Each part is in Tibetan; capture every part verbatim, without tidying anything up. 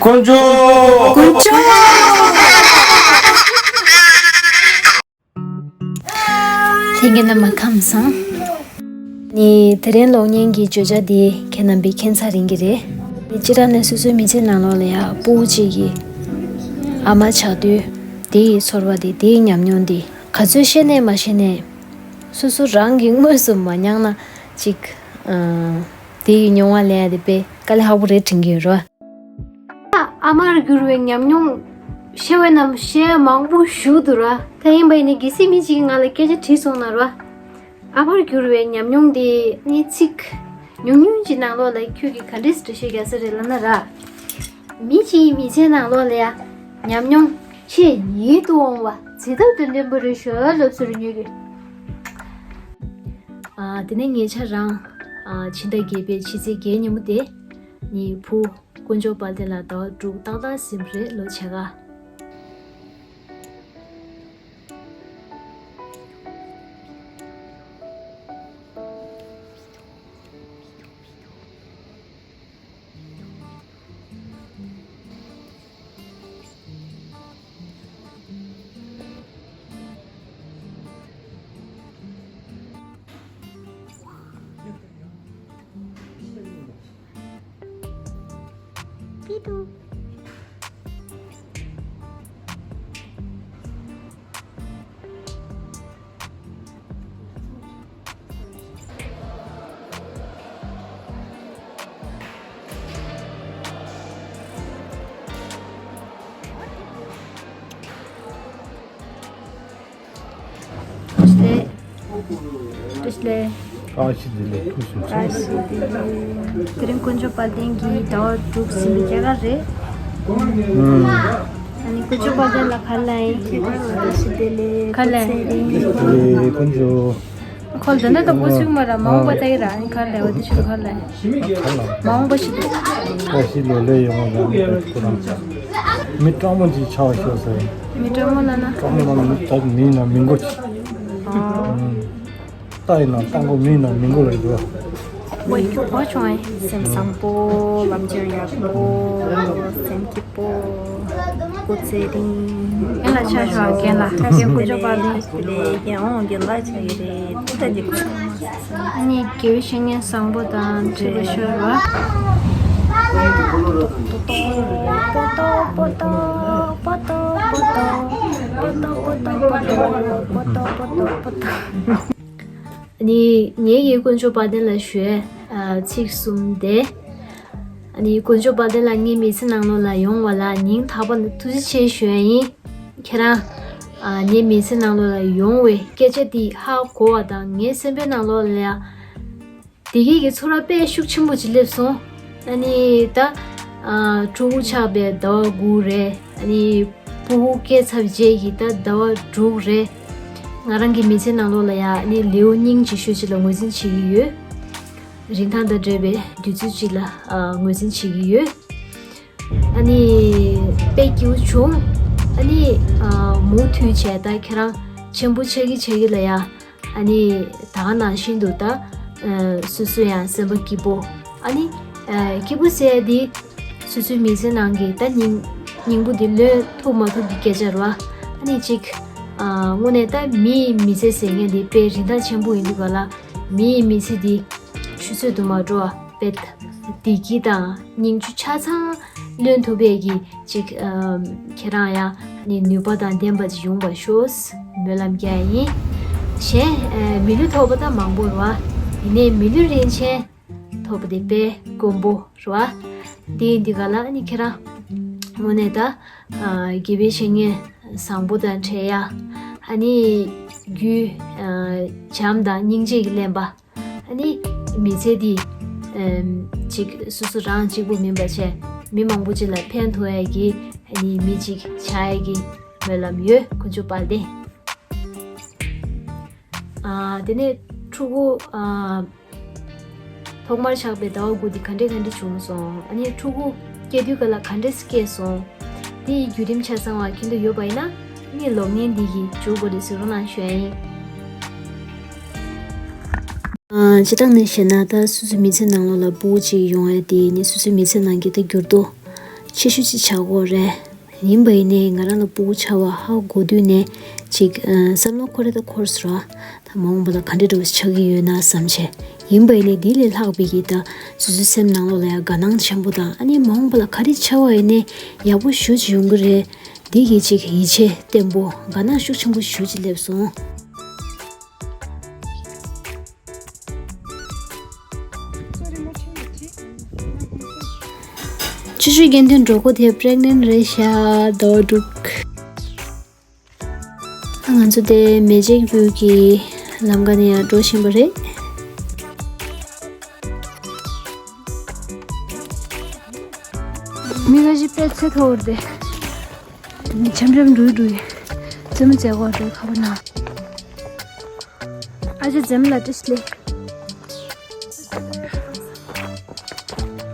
དཀོན་མཆོག་དཀོན་མཆོག་ལྷན་རྒྱས་རྣམ་པ་ཁམས་བཟང་། ནི་དེ་རིང་གློག་བརྙན་གྱི་བརྗོད་བྱ་འདི་ཁྱེད་རྣམ་པས་མཁྱེན་ཚར་ཡིན་གྱི་རེད། ནི་སྤྱིར་ན་སོ་སོའི་མི་ཚེ་ནང་ལོགས་ལ་ཡང་སྤུ་གུ་གཅིག་གི་ཨ་མ་ཆགས་དུས་དེ་ཡི་ཚོར་བ་དེ་དེ་ཡི་ཉམས་མྱོང་དེ་ག་ཚོད་བཤད་ནས་མ་བཤད་ནས་སོ་སོ་རང་གིས་དངོས་སུ་མ་མྱངས་ན་ཅིག་ཨ་དེ་ཡི་མྱོང་བ་ལེན་ཡ་དེ་དཔེ་དཀའ་ལས་ཁག་པོ་རེད་དྲན་གྱི་ཡོད་རེད། ཨ་མར་གྱུར་བའི་ཉམས་མྱོང་བཤད་པ་ན་བཤད་མང་པོ་ཞུ་འདུག་ར། དེ་ཡིན་པ་ཡིན་ན་གལ་སྲིད་མི་གཅིག་གིས་ང་ལ་སྐད་ཆ་དྲིས་སོང་ན་ར། ཨ་མར་གྱུར་བའི་ཉམས་མྱོང་དེ་ནི་ཚིག་ཉུང་ཉུང་གཅིག་ནང་ལོགས་ལ་ཁྱོད་ཀྱིས་ག་འདྲས་འགྲེལ་བཤད་རྒྱག་ས་རེད་ལབ་ན་ར། མི་གཅིག་གི་མི་ཚེ་ནང་ལོགས་ལ་ཡ་ཉམས་མྱོང་ཆེས་ཉེ་དུ་འོང་བ་ཇི་ལྟར་དོན་ལྡན་པོ་རེད་ཤོད་ལབ་ཟེར་ཉོས་ཀྱི། ཨ་དེ་ནས་ངེད་ཆ་རང་ཨ་ཕྱི་ཟླ་བརྒྱད་པའི་ཕྱི་ཚེས་བརྒྱད་ཉིན་མོ་དེ་ནི་བུ། དཀོན་མཆོག་དཔལ་ལྡན་ལ་ཟླ་བ་དྲུག་ཏག་ཏག་ཟིན་པ་རེད་ལོ་བྱེ་ག་པི་ཏུ། བཀྲ་ཤིས་བདེ་ལེགས། བཀྲ་ཤིས་བདེ་ལེགས། ཐུགས་སུ་ཆེ། བཀྲ་ཤིས་བདེ་ལེགས། དེ་རིང་དཀོན་མཆོག་དཔལ་ལྡན་གྱི་ཟླ་བ་དྲུག་ཟིན་པའི་རྒྱ་གར་རེད། ཨུམ། ཨ་ནི་དཀོན་མཆོག་དཔལ་ལྡན་ལ་ག་རེ་ལབ་ཡིན། བཀྲ་ཤིས་བདེ་ལེགས། ག་རེ་ལབ་ཡིན། བཀྲ་ཤིས་བདེ་ལེགས་དཀོན་མཆོག་ཁོ་འདི་ནས་ད་པོ་ཚུགས་མ་ར་མ་འོངས་པ་ལྟ་གི་ར་ཨ་ནི་ག་རེ་ལབ་འོ་དེ་ཆུ་ག་རེ་ལབ་ཡིན། མ་འོངས་པ་ཞིག་འདུག་བཀྲ་ཤིས་ལོ་ལེགས་ཡོང་བ་ལ་ཁོ་རང་མི་སྤྲང་མོ་ཅིག་ཆགས་ཤོག་ཟེར། མི་སྤྲང་མོ་ལབ་ན། སྤྲང་མོ་ལབ་ན་མི་ད་མིའི་ནང་མི་མགོ་ཅིག་ཨ། རྟ་ཡིན་ན་རྟ་མགོ། མི་ཡིན་ན་མི་མགོ་ལ་ཡོད། ཝེ་ཁྱོད་གོ་བྱུང་ཨེ། སེམས་བཟང་པོ། ལམ་སྤྱོད་ཡག་པོ། སེམས་སྐྱིད་པོ། སྐུ་ཚེ་རིང་། རྒན་ལགས་ཆ་བཞག་རྒན་ལགས། རྒན་དཀོན་མཆོག་དཔལ་ལྡན། རྒན་འོང་རྒན་ལགས་ཆགས་ཀྱི་རེད། ཐུགས་རྗེ་ཆེ། ཨ་ནི་དགེ་བའི་བཤེས་གཉེན་བཟང་པོ་དང་འཕྲིན་ལས་ཤོར་བ། ནི་ངེད་ཀྱིས་དཀོན་མཆོག་དཔལ་ལྡན་ལ་ཞུ་ཡས་ཚིག་གསུམ་དེ། ནི་དཀོན་མཆོག་དཔལ་ལྡན་ལགས་ངའི་མི་ཚེ་ནང་ལོགས་ལ་ཡོང་བ་ལ་སྙིང་ཐག་པ་ནས་ཐུགས་རྗེ་ཆེ་ཞུ་ཡས་ཡིན། ཁྱེད་རང་ངའི་མི་ཚེ་ནང་ལོགས་ལ་ཡོང་བའི་སྐད་ཆ་འདི་ཧ་གོ་བ་དང་ངའི་སེམས་པའི་ནང་ལོགས་ལ་ཡ་བདེ་སྐྱིད་ཀྱི་ཚོར་བ་དཔེ་ཤུགས་ཆེན་པོ་ཅིག་སླེབས་སོང་། ཨ་ནི་ད་ཨ་ཕྲུ་གུ་ཆགས་པའི་ཟླ་བ་དགུ་རེད། ཨ་ནི་ཕྲུ་གུ་སྐྱེས་ཚར་རྗེས་ཀྱི་ད་ཟླ་བ་དྲུག་རེད། ང་རང་གི་མི་ཚེ་ནང་ལོགས་ལ་ཡ་ཨ་ནི་ལེའུ་སྙིང་རྗེ་ཤོས་ཅིག་ལ་ངོས་འཛིན་བྱེད་ཀྱི་ཡོད། རིན་ཐང་དང་འབྲེལ་བའི་དུས་ཚོད་ཅིག་ལ་ཨ་ངོས་འཛིན་བྱེད་ཀྱི་ཡོད། ཨ་ནི་དཔེ་སྐྱིད་པོ་བྱུང་། ཨ་ནི་ཨ་མུ་མཐུད་བྱས་ད་ཁྱེད་རང་ཆེན་པོ་ཆགས་ཀྱི་ཆགས་ཀྱི་ལ་ཡ། ཨ་ནི་ད་ག་ནང་བཞིན་དུ་ད་ཨ་སོ་སོ་ཡང་སེམས་པ་སྐྱིད་པོ། ཨ་ནི་ཨ་སྐྱིད་པོ་ཟེར་ཡ་འདི་སོ་སོའི་མི་ཚེ་ནང་གི་ད་སྙིང་སྙིང་པོ་འདི་ལོན་ཐུབ་མ་ཐུབ་ཀྱི་སྐད་ཆ་རེད་བ། ཨ་ནི་གཅིག་ཨ་དངོས་གནས་ད་མིའི་མི་ཚེ་ཟེར་མཁན་འདི་དཔེ་རིན་ཐང་ཆེན་པོ་ཡིན་དུས་ག་ལ་མིའི་མི་ཚེ་འདི་ཆུད་ཟོས་དུ་མ་འགྲོ་བ་དཔེ་བདེ་སྐྱིད་དང་སྙིང་རྗེ་ཆ་ཚང་ ལོན་ཐུབ་པའི་གི་ཅིག་ཨམ་ཁྱེད་རང་ཡང་ནི་ནུས་པ་དང་ལྡན་པ་ཅིག་ཡོང་བ་ཤོག་སྨོན་ལམ་རྒྱག་ཡིན། གཞན་ཨ་མི་ལུས་ཐོབ་པ་ད་མང་པོ་རེད་བ། ཡིན་ནའི་མི་ལུས་རིན་ཆེན་ཐོབ་པ་དེ་དཔེ་དཀོན་པོ་རེད་བ། དེ་ཡིན་དུས་ག་ལ་ནི་ཁྱེད་རང་དངོས་གནས་ད་ཨ་དགེ་བའི་བཤེས་གཉེན་བཟང་པོ་དང་འཕྲད་ཡ། ཨ་ནི་རྒྱུད་ཨ་བྱམས་དང་སྙིང་རྗེ་གིས་བརླན་པ། ཨ་ནི་མི་ཚེ་འདི་ཨམ་ཅིག་སོ་སོ་རང་གཅིག་པུ་མིན་པ་བྱས་མི་མང་པོ་ཅིག་ལ་ཕན་ཐོགས་ཡ་གི་ཨ་ནི་མི་ཅིག་ཆགས་ཡ་གི་སྨོན་ལམ་ཡོད། དཀོན་མཆོག་དཔལ་ལྡན། ཨ་དེ་ནས་ཕྲུ་གུ་ཨ་ཐོག་མར་ཆགས་པའི་ཟླ་བ་དགུ་འདི་ག་འདྲས་ག་འདྲས་བྱུང་སོང་། ཨ་ནི་ཕྲུ་གུ་སྐྱེ་དུས་ག་ལ་ག་འདྲས་སྐྱེས་སོང་། དེ་ཡི་བརྒྱུད་རིམ་ཆ་ཚང་བ་མཁྱེན་འདོད་ཡོད་པ་ཡིན་ན་ཨ་ནི་གློག་བརྙན་འདི་གི་མཇུག་གོ་རེ་གཟིགས་རོགས་གནང་ཞུ་ཡ་ཡིན། ཨ་སྤྱིར་བཏང་ནས་བཤད་ན་ད་སོ་སོའི་མི་ཚེ་ནང་ལོགས་ལ་ཕྲུ་གུ་གཅིག་ཡོང་ཡ་དེ་ནི་སོ་སོའི་མི་ཚེ་ནང་གི་ད་འགྱུར་ལྡོག་ཆེ་ཤོས་ཅིག་ཆགས་ཀྱི་ཡོད་རེད། ཡིན་པ་ཡིན་ནའི་ང་རང་ལ་ཕྲུ་གུ་ཆགས་པ་ཧ་གོ་དུས་ནས་ཅིག་ཨ་བསམ་བློ་འཁོར་རེ་ད་འཁོར་སོང་ར། ད་མ་འོངས་པ་ལ་ག་འདྲ་འདྲ་བོ་ཞིག་ཆགས་ཀྱི་ཡོད་ན་བསམ་བྱས། ཡིན་པ་ཡིན་ནའི་དེ་ལས་ལྷག་པའི་གི་ད་སོ་སོའི་སེམས་ནང་ལོགས་ལ་ཡ་དགའ་སྣང་ཆེན་པོ་དང་ཨ་ནི་མ་འོངས་པ་ལ་ག་རེ་ཆགས་པ་ཡིན་ནའི་ཡག་པོ་ཞེ་ཅིག་ཡོང་གི་རེད། འདི་གི་ཅིག་ཡིད་ཆེས་བརྟན་པོ་དགའ་སྣང་ཤུགས་ཆེན་པོ་ཞེ་ཅིག་སླེབས་སོང་། ཆུ་ཆུ་དགེ་འདུན་གྲོགས་པོ་དེ་པི་རེག་ནེན་རེད་ཤག་ཟླ་བ་དྲུག་ཨ་ང་ཚོ་དེ་མེ་ཇིག་བྷིའུ་གི་ལམ་ཀ་ནས་ཡར་འགྲོ་བཞིན་པ་རེད། མི་ཁ་ཤས་དཔེ་ཚེ་མཐོ་བོར་དེ། འཆམ་འཆམ་འགྲོ་འགྲོ་ཡི། རྩེད་མོ་རྩེ་གོ་འགྲོ་ཁ་པར་ནང་། ཨ་ཅེ་འཛེམ་ལ་ཏྲིས་ལེ།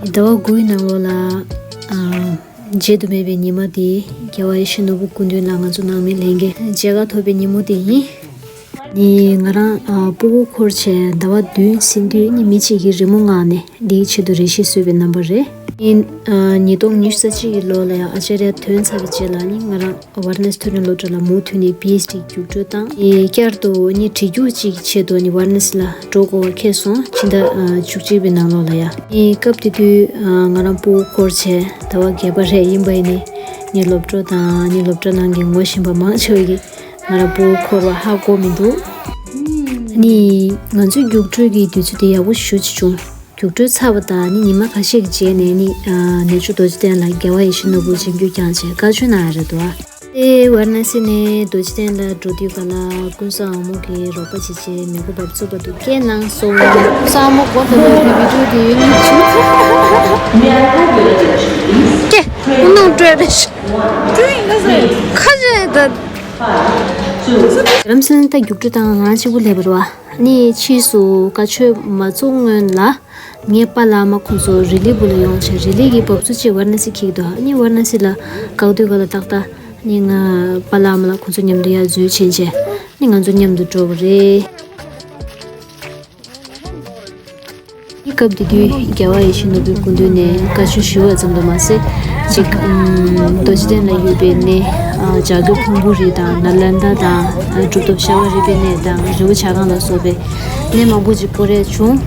ཟླ་བ་དགུའི་ནང་ལོགས་ལ་ཨ་བརྗེད་དུ་མེད་པའི་ཉི་མ་དེ་རྒྱལ་བ་ཡིད་བཞིན་ནོར་བུ་སྐུ་མདུན་ལ་ང་ཚོ་ནང་མི་ལྷན་རྒྱས་མཇལ་ཁ་ཐོབ་པའི་ཉིན་མོ་དེ་ཡིན། ནི་ང་རང་ཨ་ཕྲུ་གུ་འཁོར་བྱས་ཟླ་བ་བདུན་ཟིན་དུས་ནི་མི་གཅིག་གིས་རི་མོ་མངགས་ནས་འདིའི་ཆེད་དུ་རེ་ཞིག་བཟོས་པའི་རྣམ་པ་རེད། ཨིན། ཨ་ཉིས་སྟོང་ཉི་ཤུ་རྩ་གཅིག་གི་ལོ་ལ་ཡང་ཨ་ཅཱརྱ་ཐོན་ཚར་བའི་རྗེས་ལ་ནི་ང་རང་ཝཱ་ར་ཎ་སི་མཐོ་རིམ་སློབ་གྲྭ་ལ་མུ་མཐུད་ནས་པི་ཨེཆ་ཌི་རྒྱུགས་སྤྲོད་བཏང་། ཨེ་བསྐྱར་དུ་ནི་བྲིས་རྒྱུགས་གཅིག་ཆེད་དུ་ནི་ཝཱ་ར་ཎ་སི་ལ་འགྲོ་དགོས་པ་ཁེལ་སོང་། ཕྱི་ཟླ་ཨ་བཅུ་གཅིག་པའི་ནང་ལོགས་ལ་ཡ། ཨེ་སྐབས་དེ་དུས་ཨ་ང་རང་ཕྲུ་གུ་འཁོར་བྱས་ཟླ་བ་བརྒྱད་པ་རེད། ཡིན་པ་ཡིན་ནི་ནི་སློབ་གྲོགས་དང་ནི་སློབ་གྲྭ་ནང་གི་ངོ་ཤེས་པ་མང་ཆེ་བ་གིས་ང་རང་ཕྲུ་གུ་འཁོར་བ་ཧ་གོ་མི་འདུག་ནི་ང་ཚོའི་རྒྱུགས་སྤྲོད་ཀྱི་དུས་ཚོད་དེ་ཡག་པོ་ཞེ་ཅིག་བྱུང་། རྒྱུགས་སྤྲོད་ཚར་བ་དང་ནི་ཉི་མ་ཁ་ཤས་ཀྱི་རྗེས་ནས་ནི་ཨ་ནེ་ཆུ་རྡོ་རྗེ་གདན་ལ་རྒྱལ་བ་ཡིད་བཞིན་ནོར་བུ་མཇལ་རྒྱུ་བསྐྱངས་བྱས་བཀའ་ཆོས་གནང་ཡ་རེད་འདུག་ཨ། དེ་ཝཱ་ར་ཎ་སི་ནས་རྡོ་རྗེ་གདན་ལ་འགྲོ་དུས་ག་ལ་ཀུན་བཟང་ཨ་མོ་གིས་རོགས་པ་བྱེད་བྱས་མེ་འཁོར་འབབ་ཚུགས་པ་འདུག་སྐད་གནང་སོང་། ཀུན་བཟང་ཨ་མོ་མགོ་ལ་ལོག་གི་བི་ཌིའོ་དེ་ཡོད་ནི་བྱུང་། སྐད་ཀུན་སྣང་སྤྲོད་རེད། ཁ་ཆེ་ད། རམ་སེང་ད་རྒྱུགས་སྤྲོད་བཏང་ང་གཅིག་པུ་སླེབས་པ་རེད་བ། ནི་ཕྱིས་སུ་བཀའ་ཆོས་མ་ཚུགས་སྔོན་ལ། ངའི་པཱ་ལགས་མ་ཁོང་ཚོ་རི་ལི་བུ་ལ་ཡོང་བྱས་རི་ལི་གི་བབས་ཚུགས་ཆེད་ཝཱ་ར་ཎ་སི་འཁྱེར་གྱི་འདུག་ནི་ཝཱ་ར་ཎ་སི་ལ་བཀག་དུས་ག་ལ་ཏག་ཏག་ནི་ང་པཱ་ལགས་མ་ལགས་ཁོང་ཚོ་མཉམ་དུ་ཡར་འཛུལ་ཕྱིན་བྱས་ནི་ང་ཚོ་མཉམ་དུ་འགྲོ་བ་རེད། ནི་སྐབས་དེ་དུས་རྒྱལ་བ་ཡིད་བཞིན་ནོར་བུའི་སྐུ་མདུན་ནས་བཀའ་ཆོས་ཞུ་བ་ཙམ་དུ་མ་ཟད་ཅིག་ཨུམ་རྡོ་རྗེ་གདན་ལ་ཡོད་པའི་གནས་ཨ་བྱ་རྒོད་ཕུང་པོའི་རི་དང་ནཱ་ལནྡཱ་དང་གྲུབ་ཐོབ་ཤ་བ་རི་པའི་གནས་དང་རི་བོ་བྱ་རྐང་ལ་སོགས་པའི་གནས་མང་པོ་ཅིག་སྐོར་ར་བྱུང་།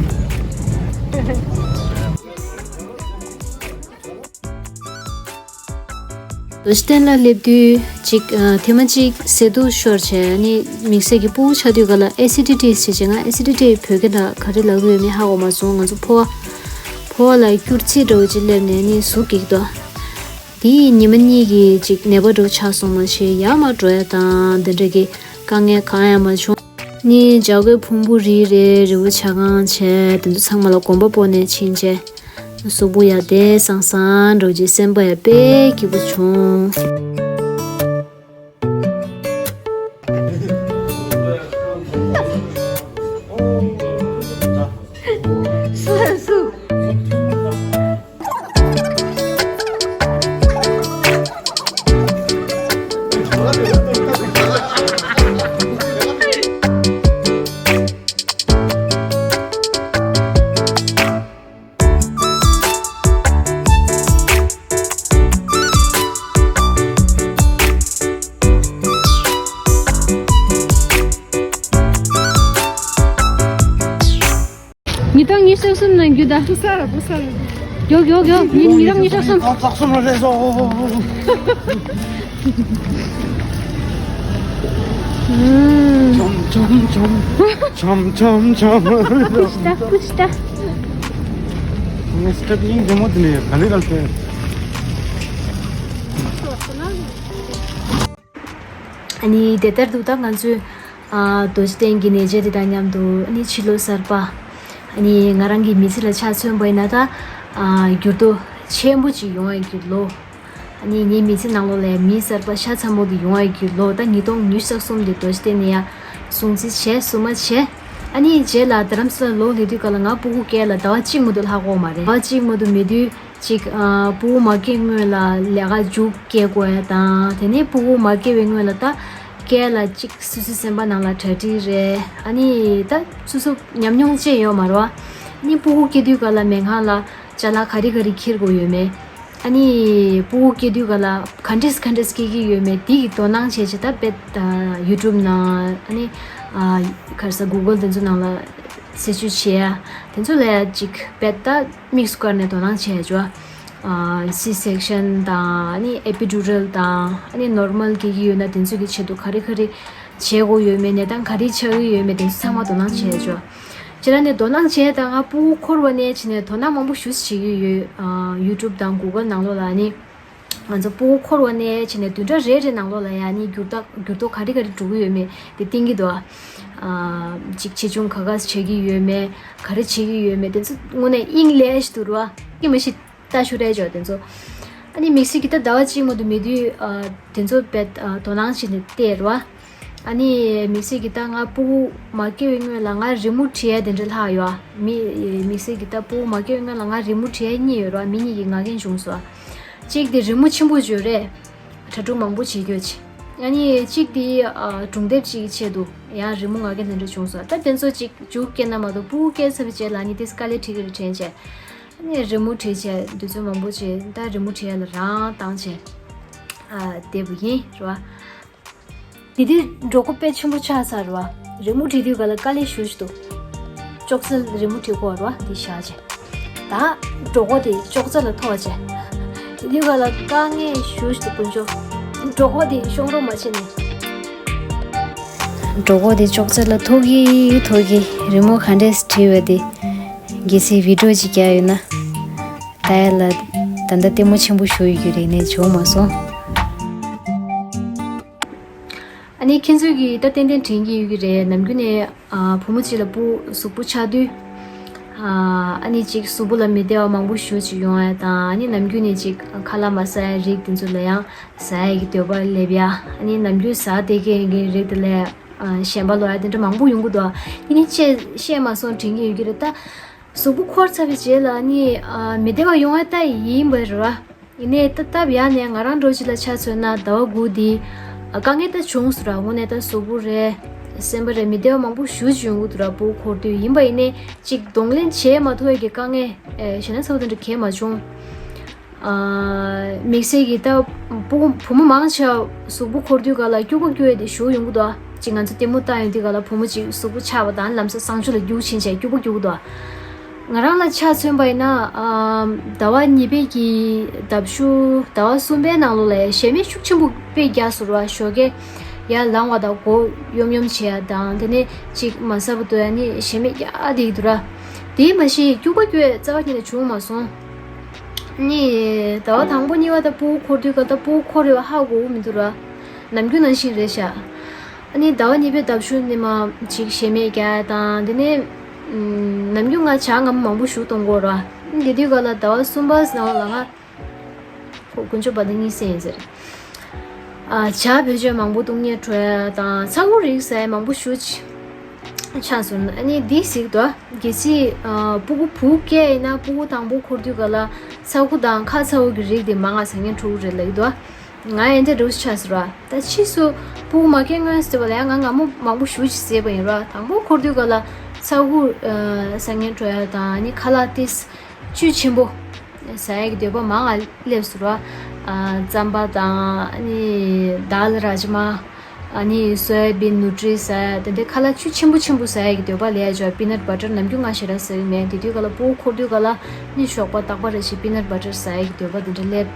རྡོ་རྗེ་གདན་ལ་སླེབས་དུས་ཅིག་ཨ་ཐེངས་མ་གཅིག་ཟས་དུག་ཤོར་བྱས་ནི་དམིགས་བསལ་གྱི་ཕྲུ་གུ་ཆགས་དུས་ག་ལ་ཨེ་སི་ཌི་ཊི་ཟེར་བྱས། ང་ཨེ་སི་ཌི་ཊི་བོད་སྐད་ལ་ག་རེ་ལབ་ཀྱི་ཡོད་མེད་ཧ་གོ་མ་སོང་། ང་ཚོ་ཕོ་བ་ཕོ་བ་ལ་སྐྱུར་རྩི་འདྲ་བོ་ཅིག་སླེབས་ནས་ནི་ཟུག་གི་འདུག་དེ་ཡིས་ཉི་མ་གཉིས་ཀྱི་ཅིག་ནད་པ་འདྲ་བོ་ཆགས་སོང་མ་གཞི་ཡར་མར་འགྲོ་ཡ་དང་དེ་འདྲ་གི་དཀའ་ངལ་གང་ཡང་མ་བྱུང་། ནི་བྱ་རྒོད་ཕུང་པོའི་རི་རེད། རི་བོ་བྱ་རྐང་བྱས་དེ་ཚོ་ཚང་མ་ལ་གོམ་པ་སྤོ་ནས་ཕྱིན་བྱས། གཟུགས་པོ་ཡང་བདེ་སང་སང་འདྲ་བོ་ཅིག་སེམས་པ་ཡང་དཔེ་སྐྱིད་པོ་བྱུང་། ཉིས་སྟོང་ཉི་ཤུ་རྩ་གསུམ་ནང་རྒྱུ་ད། བུ་ས་ར་བུ་ས་ར། ཡོ་ཡོ་ཡོ། ཉིན་ཉི་རང་ཉི་ཤག་སོང་། ཁ་ཚག་སོང་རེད་སོ། ཨུམ། ཆོམ་ཆོམ་ཆོམ། ཆོམ་ཆོམ་ཆོམ། ཀུཤ་ཏ་ཀུཤ་ཏ། ངས་སྐད་ཡིན་རྒྱུ་མོ་དེ་ནས་ག་ལེ་ག་ལེ། ཨ་ནི་དེ་ལྟར་དུ་ད་ང་ཚོས་ཨ་རྡོ་རྗེ་གདན་གྱི་གནས་མཇལ་དེ་དང་མཉམ་དུ། ཨ་ནི་ཕྱི་ལོ་གསར་པ། ཨ་ནི་ང་རང་གི་མི་ཚེ་ལ་ཆ་མཚོན་པ་ཡིན་ན་ད་ཨ་འགྱུར་ལྡོག་ཆེན་པོ་ཅིག་ཡོང་ཡ་གི་ལོ། ཨ་ནི་ངའི་མི་ཚེ་ནང་ལོགས་ལ་མི་གསར་པ་ཤ་ཚ་མོ་དེ་ཡོང་ཡ་གི་ལོ། ད་ཉིས་སྟོང་ཉི་ཤུ་རྩ་གསུམ་དེ་རྡོ་རྗེ་གདན་ནས་ཡ་སྲུང་བརྩི་བྱས་བསུ་མ་བྱས། ཨ་ནི་རྗེས་ལ་རྡ་རམ་ས་ལ་ལོག་སླེབས་དུས་སྐབས་ལ་ང་སྤུ་གུ་སྐྱེལ་ལ་ཟླ་བ་གཅིག་མ་གཏོགས་ལྷག་གོ་མ་རེད། ཟླ་བ་གཅིག་མ་གཏོགས་མེད་དུས། ཅིག་ཨ་སྤུ་གུ་མ་སྐྱེས་སྔོན་ལ་ལས་ཀ་མཇུག་སྐྱེལ་དགོས་ཡ་དང་། དེ་ནས་སྤུ་གུ་མ་སྐྱེས་པའི་སྔོན་ལ་ད་སྐྱེལ་ལ་ཅིག་སོ་སོའི་སེམས་པ་ནང་ལ་གྲ་སྒྲིག་རེད། ཨ་ནི་ད་སོ་སོ་ཉམས་མྱོང་ཅིག་ཡོད་མ་རེད་བ། ཨ་ནི་སྤུ་གུ་སྐྱེས་དུས་སྐབས་ལ་སྨན་ཁང་ལ་ཅ་ལག་ག་རེ་ག་རེ་འཁྱེར་དགོས་ཡོད་མེད། ཨ་ནི་སྤུ་གུ་སྐྱེས་དུས་སྐབས་ལ་ག་འདྲས་ག་འདྲས་སྐྱེ་གི་ཡོད་མེད་དེ་གི་དོ་སྣང་བྱས་བྱས། ད་དཔེ་ད་ཡུ་ཊུབ་ནང་། ཨ་ནི་ཨ་ག་རེ་ཟ། གུ་གལ་དེ་ཚོ་ནང་ལ་སེར་ཆུ་བྱས་ཡ་དེ་ཚོ་ལ་ཡ་ཅིག་དཔེ་ད་དམིགས་སུ་བཀར་ནས་དོ་སྣང་བྱས་བྱས། ཨ་སི་སེག་ཤན་དང་། ཨ་ནི་ཨེ་པི་ཌུ་རལ་དང་། ཨ་ནི་ནོར་མལ་སྐྱེ་གི་ཡོད་ན་དེ་ཚོ་གི་ཆེད་དུ་ག་རེ་ག་རེ་བྱེད་དགོས་ཡོད་མེད། གནས་སྟངས་ག་རེ་ཆགས་ཀྱི་ཡོད་མེད། དེ་ཚོ་ཚང་མ་དོ་སྣང་བྱས་བྱས། སྤྱིར་ནས་དོ་སྣང་བྱས་དང་། ང་སྤུ་གུ་འཁོར་བ་ནས་བྱས་ནས་དོ་སྣང་མང་པོ་ཞེ་པོ་བྱེད་ཀྱི་ཡོད། ཨ་ཡུ་ཊུབ་དང་གུ་གལ་ནང་ལོགས་ལ། ཨ་ནི་ང་ཚོ་སྤུ་གུ་འཁོར་བ་ནས་བྱས་ནས་བདུན་ཕྲག་རེ་རེ་ནང་ལོགས་ལ་ཡ་ནི་འགྱུར་ལྡོག་འགྱུར་ལྡོག་ག་རེ་ག་རེ་འགྲོ་གི་ཡོད་མེད་དེ་བསྟན་གྱི་འདུག། ཨ་ཅིག་ཆེ་ཆུང་ག་ག་བྱེད་ཀྱི་ཡོད་མེད། ག་རེ་བྱེད་ཀྱི་ཡོད་མེད། དེ་ཚོ་དངོས་གནས་དབྱིངས་ལས་ཞིག་འདུག་ར། ཡིན་མ་ཤི་ལྟ་ཞུ་རེ་ཅོ་དེ་ཚོ། ཨ་ནི་དམིགས་བསལ་གྱི་ད་ཟླ་བ་གཅིག་མ་གཏོགས་མེད་དུས་ཨ་དེ་ཚོ་དཔེ་ཨ་དོ་སྣང་བྱས་ནས་བལྟས་ར། ཨ་ནི་དམིགས་བསལ་གྱི་ད་ང་སྤུ་གུ་མ་སྐྱེ་བའི་སྔོན་ལ་ང་རི་མོ་བྲིས་ཡ་དེ་འདྲ་ལྷག་ཡོད། མི་དམིགས་བསལ་གྱི་ད་སྤུ་གུ་མ་སྐྱེ་བའི་སྔོན་ལ་ང་རི་མོ་བྲིས་ཡ་གཉིས་ཡོད་ར། མི་གཉིས་ཀྱི་ངག་འཁྱལ་བྱུང་སོང་། གཅིག་དེ་རི་མོ་ཆེན་པོ་བྱོས་རེད། གྲ་སྒྲིག་མང་པོ་བྱེད་རྒྱུ་བྱས། ཨ་ནི་གཅིག་དེ་ཨ་སྒྲུང་དེབ་ཅིག་གི་ཆེད་དུ་ཡང་རི་མོ་ངག་འཁྱལ་དེ་འདྲ་བྱུང་སོང་། ད་དེ་ཚོ་ཅིག་མཇུག་སྐྱེལ་ན་མ་གཏོགས། སྤུ་གུ་སྐྱེས་ཚར་བའི་རྗེས་ལ་ཨ་ནི་དེ་དཀའ་ལས་འཕྲད་ཀྱི་རེད་དྲན་བྱས། ཨ་ནི་རི་མོ་བྲིས་བྱས་དུས་ཚོད་མང་པོ་བྱས། ད་རི་མོ་བྲིས་ཡ་ལ་རང་བཏང་བྱས་ཨ་བསྡད་པ་ཡིན་རེད་བ། དེ་དུས་གྲོད་ཁོག་དཔེ་ཆེན་པོ་ཆགས་ཚར་བ། རི་མོ་བྲིས་དུས་སྒང་ལ་དཀའ་ལས་ཞེ་པོ་ཅིག་འདུག། ཅོག་ཙེ་ལ་རི་མོ་བྲིས་དགོས་རེད་བ། འདི་བཞག་བྱས། ད་གྲོད་ཁོག་དེ་ཅོག་ཙེ་ལ་ཐུག་བྱས། དེ་དུས་སྒང་ལ་དཀའ་ངལ་ཞེ་པོ་ཅིག་འདུག་དཀོན་མཆོག། གྲོད་ཁོག་དེ་ཤོང་རོགས་མ་བྱས་ནས། གྲོད་ཁོག་དེ་ཅོག་ཙེ་ལ་ཐུག་གི་ཐུག་གི། རི་མོ་ག་འདྲས་བྲིས་པ་དེ་གལ་སྲིད་བི་ཌི་ཡོ་ཅིག་རྒྱག་ཡོད་ན། ད་ཡ་ལ་ད་ལྟ་ལྟད་མོ་ཆེན་པོ་ཞིག་ཡོད་ཀྱི་རེད། ནས་བྱུང་མ་སོང་། ཨ་ནི་ཁྱེད་ཚོས་ཀྱིས་ད་ཏན་ཏན་དྲན་གྱི་ཡོད་ཀྱི་རེད། ནམ་རྒྱུན་ནས་ཨ་བུ་མོ་གཅིག་ལ་སྤུ་གཟུགས་པོ་ཆགས་དུས། ཨ་ཨ་ནི་གཅིག་གཟུགས་པོ་ལ་མི་བདེ་བ་མང་པོ་ཞེ་པོ་ཅིག་ཡོང་ཡ་དང་། ཨ་ནི་ནམ་རྒྱུན་ནས་གཅིག་ཁ་ལག་མ་ཟ་ཡ་རིགས་དེ་ཚོ་ལ་ཡང་ཟ་ཡ་གི་འདོད་པ་སླེབས་ཡ། ཨ་ནི་ནམ་རྒྱུན་ཟ་བསྡད་མཁན་གྱི་རིགས་དེ་ལ་ཨ་ཞེན་པ་ལོག་ཡ་དེ་འདྲ་མང་པོ་ཡོང་གི་འདུག། ཡིན་ནའི་བཤད་བཤད་མ་སོང་། དྲན་གྱི་ཡོད་ཀྱི་རེད་ད། གཟུགས་པོ་འཁོར་ཚར་བའི་རྗེས་ལ་ནི་ཨ་མི་བདེ་བ་ཡོང་བ་ད་ཡིན་པ་རེད་བ། ཡིན་ནའི་ད་སྟབས་ཡག་ནས་ང་རང་འདྲ་བོ་ཅིག་ལ་ཆ་མཚོན་ན། ཟླ་བ་དགུ་འདི་ཨ་དཀའ་ངལ་ད་བྱུང་སོང་ར། དངོས་གནས་ད་གཟུགས་པོ་རེད། སེམས་པ་རེད། མི་བདེ་བ་མང་པོ་ཞེ་པོ་ཅིག་ཡོང་གི་འདུག་ར། སྤུ་གུ་འཁོར་དུས། ཡིན་པ་ཡིན་ནའི་ཅིག་གདོང་ལེན་བྱེད་མ་ཐུབ་ཡ་གི་དཀའ་ངལ། ཨེ་ཞེ་ན་ཚ་བོ་དེ་འདྲ་གས་མ་བྱུང་། ཨ་དམིགས་བསལ་གྱི་ད་སྤུ་གུ་བུ་མོ་མང་ཆེ་བ་གཟུགས་པོ་འཁོར་དུས་སྒང་ལ་སྐྱུག་པ་སྐྱུག་ཡ་དེ་ཞེ་པོ་ཡོང་གི་འདུག། ཅིག་ང་ཚོ་ལྟད་མོ་ལྟ་ཡོང་དུས་སྒང་ལ་བུ་མོ་ཅིག་གཟུགས་པོ་ཆགས་པ་དང་། ལམ་སང་གསང་སྤྱོད་ལ་རྒྱུག་ཕྱིན་བྱས་སྐྱུག་པ་སྐྱུག་གི་འདུག། ང་རང་ལ་ཆ་མཚོན་པ་ཡིན་ན། ཨ་ཟླ་བ་གཉིས་པའི་གི་ཟླ་བ་གསུམ་པའི་ནང་ལོགས་ལ་ཞལ་མེད་ཤུགས་ཆེན་པོ་དཔེ་རྒྱག་སོང་ར། ཞོགས་ཀས་ཡར་ལངས་པ་དང་མགོ་གཡོམ་གཡོམ་བྱེད་ཡ་དང་། དེ་ནས་ཅིག་མ་ཟ་བར་འདུག་ཡ་ནི་ཞལ་མེད་རྒྱག་བསྡད་ཀྱི་འདུག་ར། དེ་མ་གཞི་སྐྱུག་པ་སྐྱུག་ཡ་རྩ་བ་ཉིད་ནས་བྱུང་མ་སོང་། ནི་ཟླ་བ་དང་པོ་གཉིས་པ་ད་སྤུ་གུ་འཁོར་དུས་སྒང་ད་སྤུ་གུ་འཁོར་ཡོད་པ་ཧ་གོ་གི་མི་འདུག་ར། ནམ་རྒྱུན་ནང་བཞིན་རེད་ཤག། ཨ་ནི་ཟླ་བ་གཉིས་པའི་ཟླ་གཞུག་ནས་མར་ཅིག་ཞལ་མེད་རྒྱག་ཡ་དང་། དེ་ནས་ཨམ་ནམ་རྒྱུན་ང་ཇ་མངར་མོ་མང་པོ་ཞེ་པོ་འཐུང་གི་ཡོད་ར། དེ་དུས་སྒང་ལ་ཟླ་བ་གསུམ་པ་ནང་ལ་ང་ཁོ་དཀོན་མཆོག་བ་ད་གཉིད་སད་ཡིན་ཟེར། ཨ་ཇ་བེད་སྤྱོད་མང་པོ་བཏང་ནས་བྲོ་ཡ་དང་། ཚ་ཁུ་རིགས་ཟ་ཡ་མང་པོ་ཞེ་པོ་ཅིག་ཆགས་སོང་། ཨ་ནི་འདི་གཟིགས་དང་། གལ་སྲིད་ཨ་སྤུ་གུ་བུ་སྐྱེས་ཡིན་ན། སྤུ་གུ་དང་པོ་འཁོར་དུས་སྒང་ལ་ཚ་ཁུ་དང་ཁ་ཚ་བོ་གི་རིགས་དེ་མང་ང་ཟ་མཁན་འགྲོ་གི་རེད་ལབ་ཀྱི་འདུག། ང་ཡང་དེ་འདྲ་ཆགས་སོང་ར། ད་ཕྱིས་སུ་སྤུ་གུ་མ་སྐྱེས་སྔོན་ཟེར་བ་ལ་ཡང་ང་མངར་མོ་མང་པོ་ཞེ་པོ་ཅིག་བཟས་པ་ཡིན་ར། དང་པོ་འཁོར་དུས་སྒང་ལ་ཚ་ཁུ་ཨ་ཟ་མཁན་བྲོ་ཡ་དང་། ཨ་ནི་ཁ་ལག་ཏིས་བཅུད་ཆེན་པོ་ཟ་ཡ་གི་འདོད་པ་མང་ང་སླེབས་སོང་ར། ཨ་རྩམ་པ་དང་། ཨ་ནི་དཱལ་རཱཇ་མ། ཨ་ནི་སོ་ཡ་བིན་ནུ་ཊི་རི་ཟ་ཡ་དེ་འདྲའི་ཁ་ལག་ཆུ་ཆེན་པོ་ཆེན་པོ་ཟ་ཡ་གི་འདོད་པ་ལས་ཡ་ཅོ་པི་ནཊ་བྷ་ཊར་ནམ་རྒྱུན་ང་ཞེ་དྲག་ཟ་གི་མེད། དེ་དུས་ག་ལ་ཕྲུ་གུ་འཁོར་དུས་ག་ལ་ནི་ཞོགས་པ་རྟག་པ་རེ་བཞིན་པི་ནཊ་བྷ་ཊར་ཟ་ཡ་གི་འདོད་པ་དེ་འདྲ་སླེབས།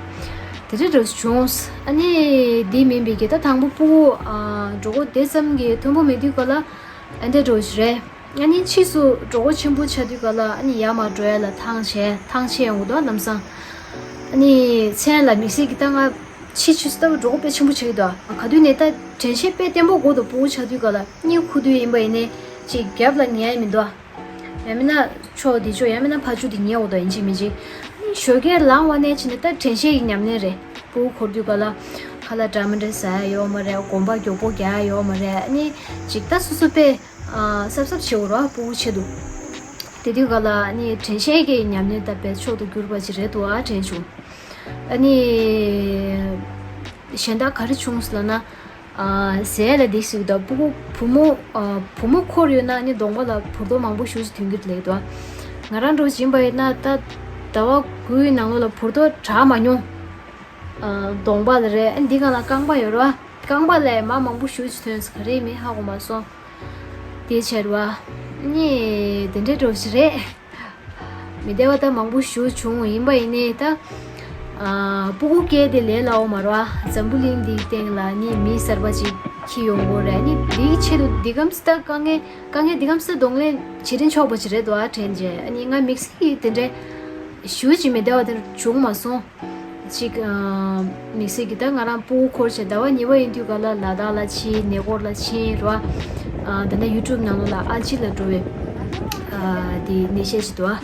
དེ་འདྲ་འདྲ་བྱུང་། ཨ་ནི་དེ་མིན་པའི་གི་ད་དང་པོ་ཕྲུ་གུ་ཨ་གྲོད་ཁོག་དེ་ཙམ་གི་མཐོན་པོ་མེད་དུས་ག་ལ་ཨ་འདྲ་འདྲ་ཞིག་རེད། ཨ་ནི་ཕྱིས་སུ་གྲོད་ཁོག་ཆེན་པོ་ཆགས་དུས་ག་ལ་ཨ་ནི་ཡར་མར་འགྲོ་ཡ་ལ་ཐང་ཆད་ཐང་ཆད་ཡོང་གི་འདུག་ལམ་སང་། ཨ་ནི་མཚན་ལ་དམིགས་བསལ་གྱི་ད་ང་ཕྱིས་ཕྱིས་སུ་ལྟ་བུ་གྲོད་ཁོག་དཔེ་ཆེན་པོ་ཆགས་ཀྱི་འདུག་ག་དུས་ནས་ད་དྲན་ཤེས་དཔེ་བརྟན་པོ་དགོས་འདུག་ཕྲུ་གུ་ཆགས་དུས་ག་ལ་གཉིད་ཁུག་དུས་ཡིན་པ་ཡིན་ནའི་ཅིག་རྒྱབ་ལ་ཉལ་ཡ་མི་འདུག་ཡང་མིན་ན་ཕྱོགས་འདི་ཕྱོགས་ཡང་མིན་ན་ཕར་ཕྱོགས་འདི་ཉལ་འོ་དོ་ཡིན་གཅིག་མིན་གཅིག་ཞོགས་ཀས་ལངས་པ་ནས་བྱས་ནས་ད་དྲན་ཤེས་ཀྱི་ཉམས་ལེན་རེད། ཕྲུ་གུ་འཁོར་དུས་ག་ལ་ཁ་ལག་འདྲ་མི་འདྲ་ཟ་ཡ་ཡོད་མ་རེད། གོམ་པ་མགྱོགས་པོ་རྒྱག་ཡ་ཡོད་མ་རེད། ཨ་ནི་ཅིག་ད་སོ་སོ་དཔེ་ཨ་གཟབ་གཟབ་བྱེད་འོ་ར་ཕྲུ་གུ་ཆེད་དུ། དེ་དུས་ག་ལ་ཨ་ནི་དྲན་ཤེས་ཀྱི་ཉམས་ལེན་ད་དཔེ་མཆོག་ཏུ་གྱུར་པ་ཅིག་རེད་འདུག་ཨ་དྲན་བྱུང་། ཨ་ནི་གཞན་དག་ག་རེ་བྱུང་ཟེར་ལབ་ན། ཨ་ཟས་ལ་འདི་ཞིག་དང་ཕྲུ་གུ་བུ་མོ་ཨ་བུ་མོ་འཁོར་ཡོད་ན་ནི་གདོང་པ་ལ་བུར་རྡོ་མང་པོ་ཞེ་པོ་ཅིག་ཐོན་གྱི་རེད་དོ། ང་རང་འདྲ་བོ་ཡིན་པ་ཡིན་ན་ད་ཟླ་བ་དགུའི་ནང་ལོགས་ལ་བུར་རྡོ་དྲག་མ་མྱོང་། ཨ་གདོང་པ་ལ་རེད། ཨ་འདི་ག་ལ་རྐང་པ་ཡོད་རེད་བ། རྐང་པ་ལ་མར་མང་པོ་ཞེ་པོ་ཅིག་ཐོན་ཟེར་ག་རེ་མིན་ཧ་གོ་མ་སོང་། དེ་བྱས་རེད་བ། ནི་དེ་འདྲའི་འདྲ་བོ་ཞིག་རེད། མི་བདེ་བ་ད་མང་པོ་ཞེ་པོ་བྱུང་། ཡིན་པ་ཡིན་ནའི་ད། ཨ་ཕྲུ་གུ་སྐྱེས་དེ་ལས་སླ་བོ་མ་རེད་བ། འཛམ་བུ་གླིང་འདིའི་སྟེང་ལ་ནི་མི་གསར་པ་ཅིག་འཁྱེར་ཡོང་དགོས་རེད། ནི་འདིའི་ཆེད་དུ་འདི་གམ་སེ་ད་དཀའ་ངལ་དཀའ་ངལ་འདི་གམ་སེ་གདོང་ལེན་བྱེད་རིན་ཆོག་པ་ཅིག་རེད་འདུག་ཨ་དྲན་རྗེས་ཨ་ནི་ང་དམིགས་བསལ་གྱི་དེ་འདྲའི་ཞེ་པོ་ཅིག་མི་བདེ་བ་དེ་འདྲ་བྱུང་མ་སོང་། ཅིག་ཨ་དམིགས་བསལ་གྱི་ད་ང་རང་ཕྲུ་གུ་འཁོར་བྱས་ཟླ་བ་གཉིས་པ་ཡིན་དུས་ག་ལ་ལ་དྭགས་ལ་ཕྱིན། ནས་སྒོར་ལ་ཕྱིན་རེད་བ། ཨ་ད་ནི་ཡུ་ཊུབ་ནང་ལོགས་ལ་ཨལ་ཅི་ལ་འགྲོ་བའི་ཨ་དེ་གནས་བཤད་ཅིག་འདུག་ཨ།